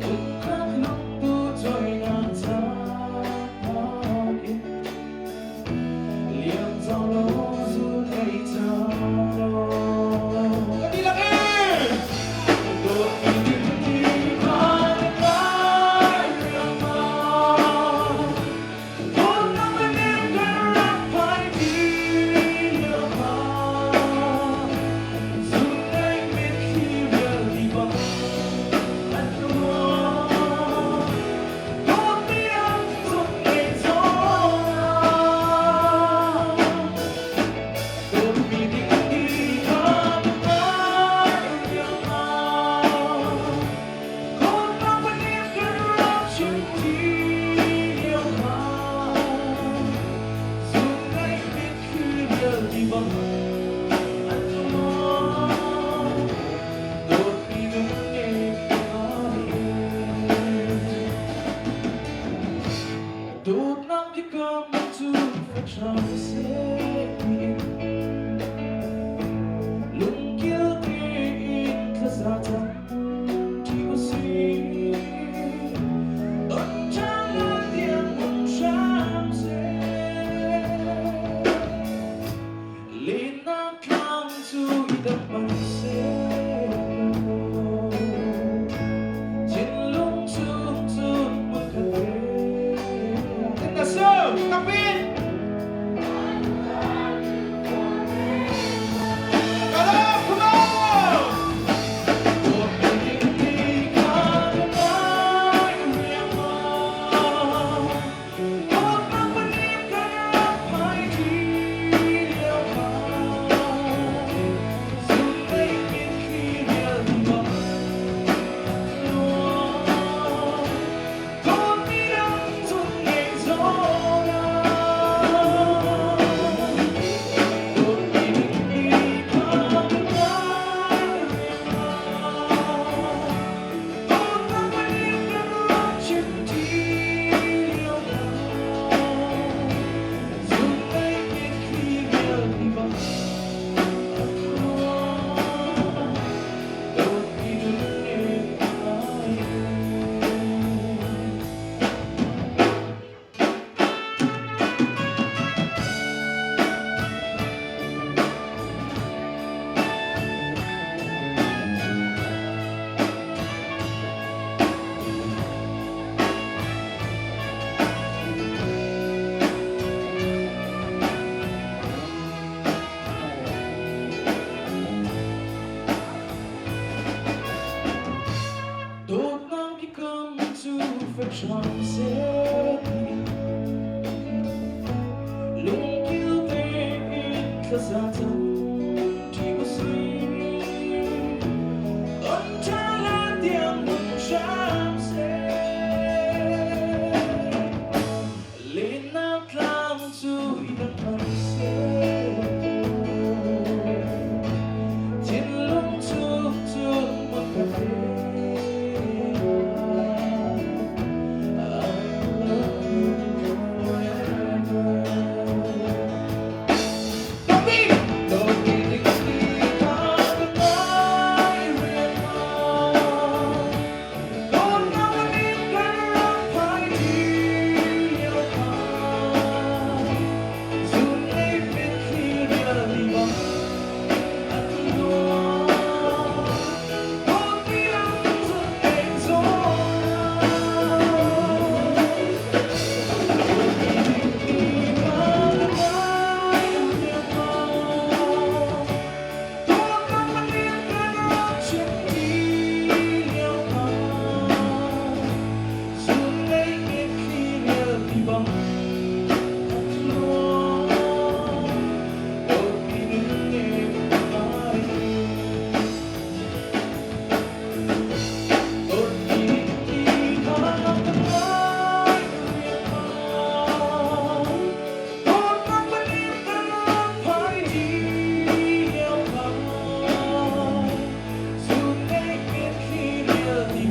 Kumkhat lungtu cawinak caan in liam zau lo zun ei cang lo. Ka dihlak in dawtmi ding khan ngai riangmang. Dawtnak le nem kan rak phai ti lio ah zun ngaih mitthli vialte bang an ruang. Dawtmi an zun ngei zong ah dawtmi ding ti kha ngai riangmang. Dawtnak le nem kan rak chim ti lio kha zun ngaih mitthli vialte bang an ruang. Dawtmi lungnem Dawtnak biakam cu facang seh in lungkil tein thlaza cam ṭi usih. Don ṭhan lai tiang hmun hram seh. Lennak tlang cu i dang hmanh seh law thinlung chung cun hmunkhat te. Na su, kapin! Kalap, come on! Dawtmi ding kha ka ngai riangmang. Dawtnak panim kan rak phai ṭi lio kha zunlei mitthli vialte bang luang. Dawtmi dang cun ngei zong ah dawtmi mitthli kha ka ngai riangmang. Dawtnak panim kan rak chim ṭi lio kha zunlei mitthli vialte bang an luang. Dawtmi lungnem ngai. Dawtnak biakam cu facang seh lungkil tein thlaza cam ṭi usih. Ton ṭhan hlan tiang nung hram seh. Lennak tlang cu i dang hmanh seh. Thinlung chung cun hmunkhat te I love you forever.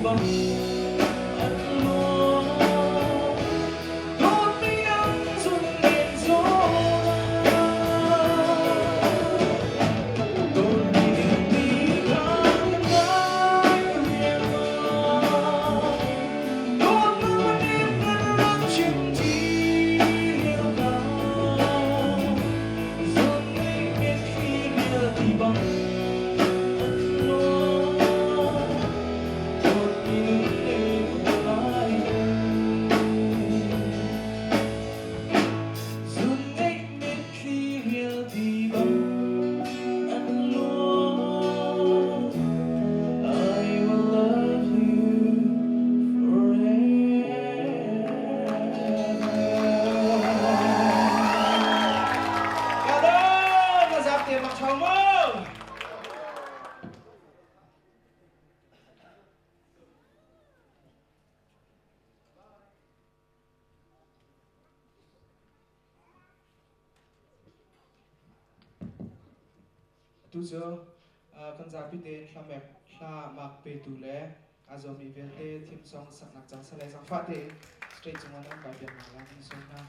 Bang an luang. Dawtmi nang zun men zawn Dawtmi ni kha ka ngai riangmang. Dawtnak nih kan rak chim ti lio ka. Zun nih mitthli vialte bang an luang. Dawtmi nunnem lai Zun nih mitthli vialte bang an luang. I will love you forever. Kalon, mazap te mak chong mo. Tu cu kan zapi tein hlamek hla mak petu le a zuammi vialte theme song saknak cang sale zangfah tein stage cungah nan kai piak hna lai kan sawm hna.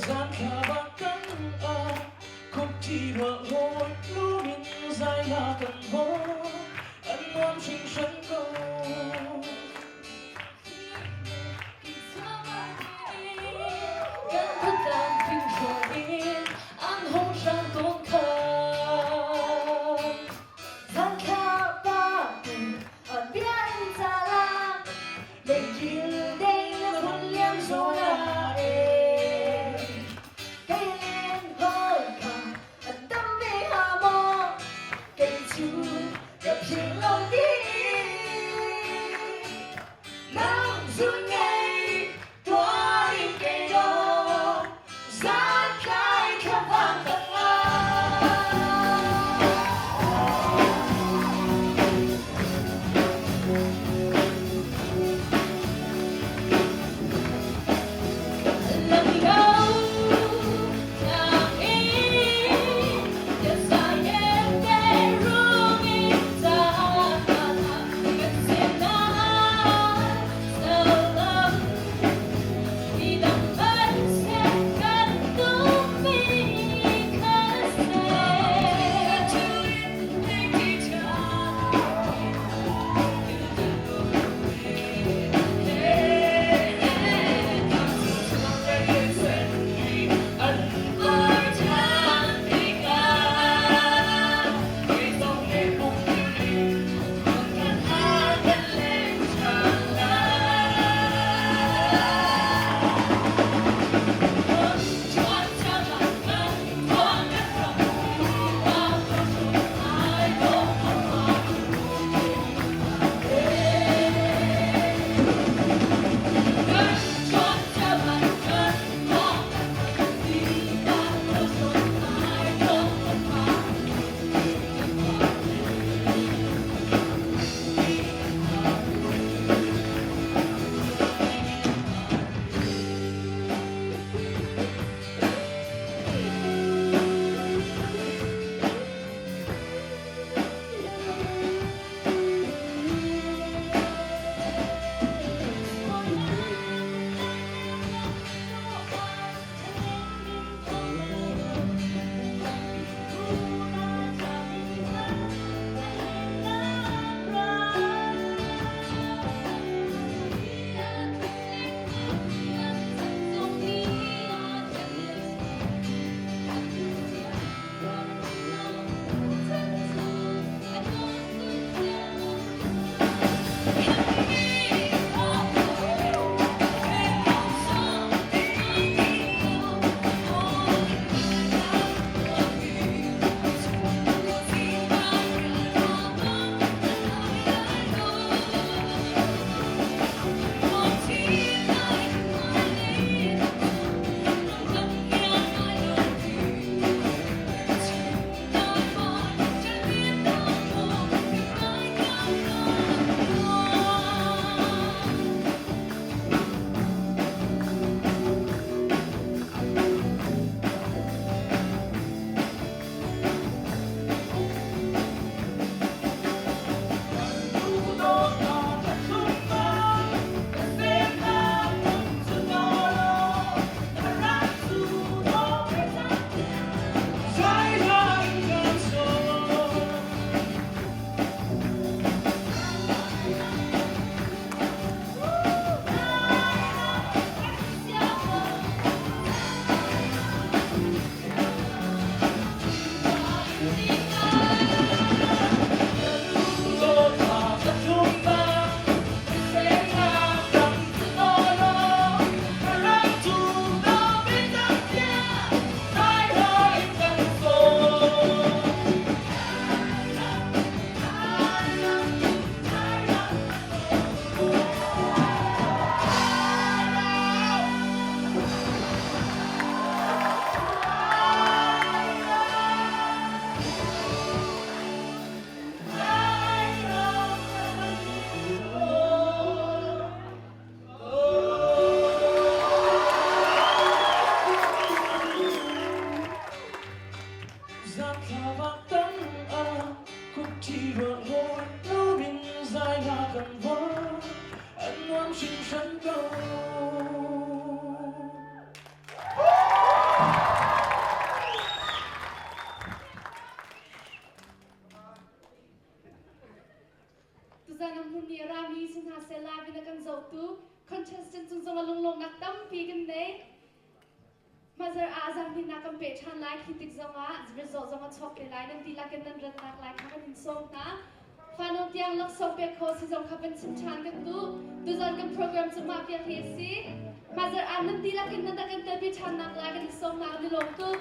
Zan thla bang kan a khup thi ruah hawi lumin zai la kan ho an nuam hringhran ko. Kan khuatlang thing in an hong hrang tawn kha. Zan thla pa an bia in cala Leikil dei na hun liam zona e. Kei len hoi kha an tam ve ha maw? Kei cu ka philh lo ti. Thlavak tang ah kutṭi ruah rawn loin zai hla kan vawr, an nuam hringhran ko. Tuzan a hmun i a rami si hna seh live in a kan zohtu contestant cung zong a lunglawmnak tampi kan nei. Mazar ah zamhninnak kan peh ṭhan lai khi tik zongah result zong a chuak te lai nan dihlak in nan ratnak lai kha kan in sawm hna. Fano tiang laksawng pek khawh si zong kha van chim ṭhan kan duh. Tuzan kan program cu mah vial hi a si. Mazar ah nan dihlak in nan kan telpi ṭhannak lai kan i sawm hna kan i lawm tuk.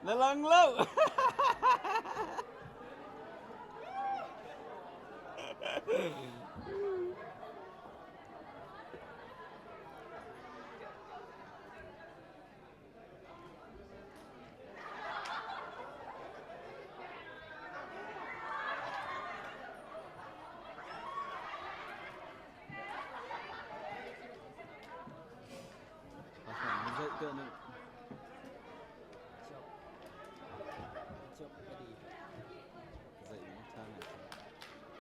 Na lang lo.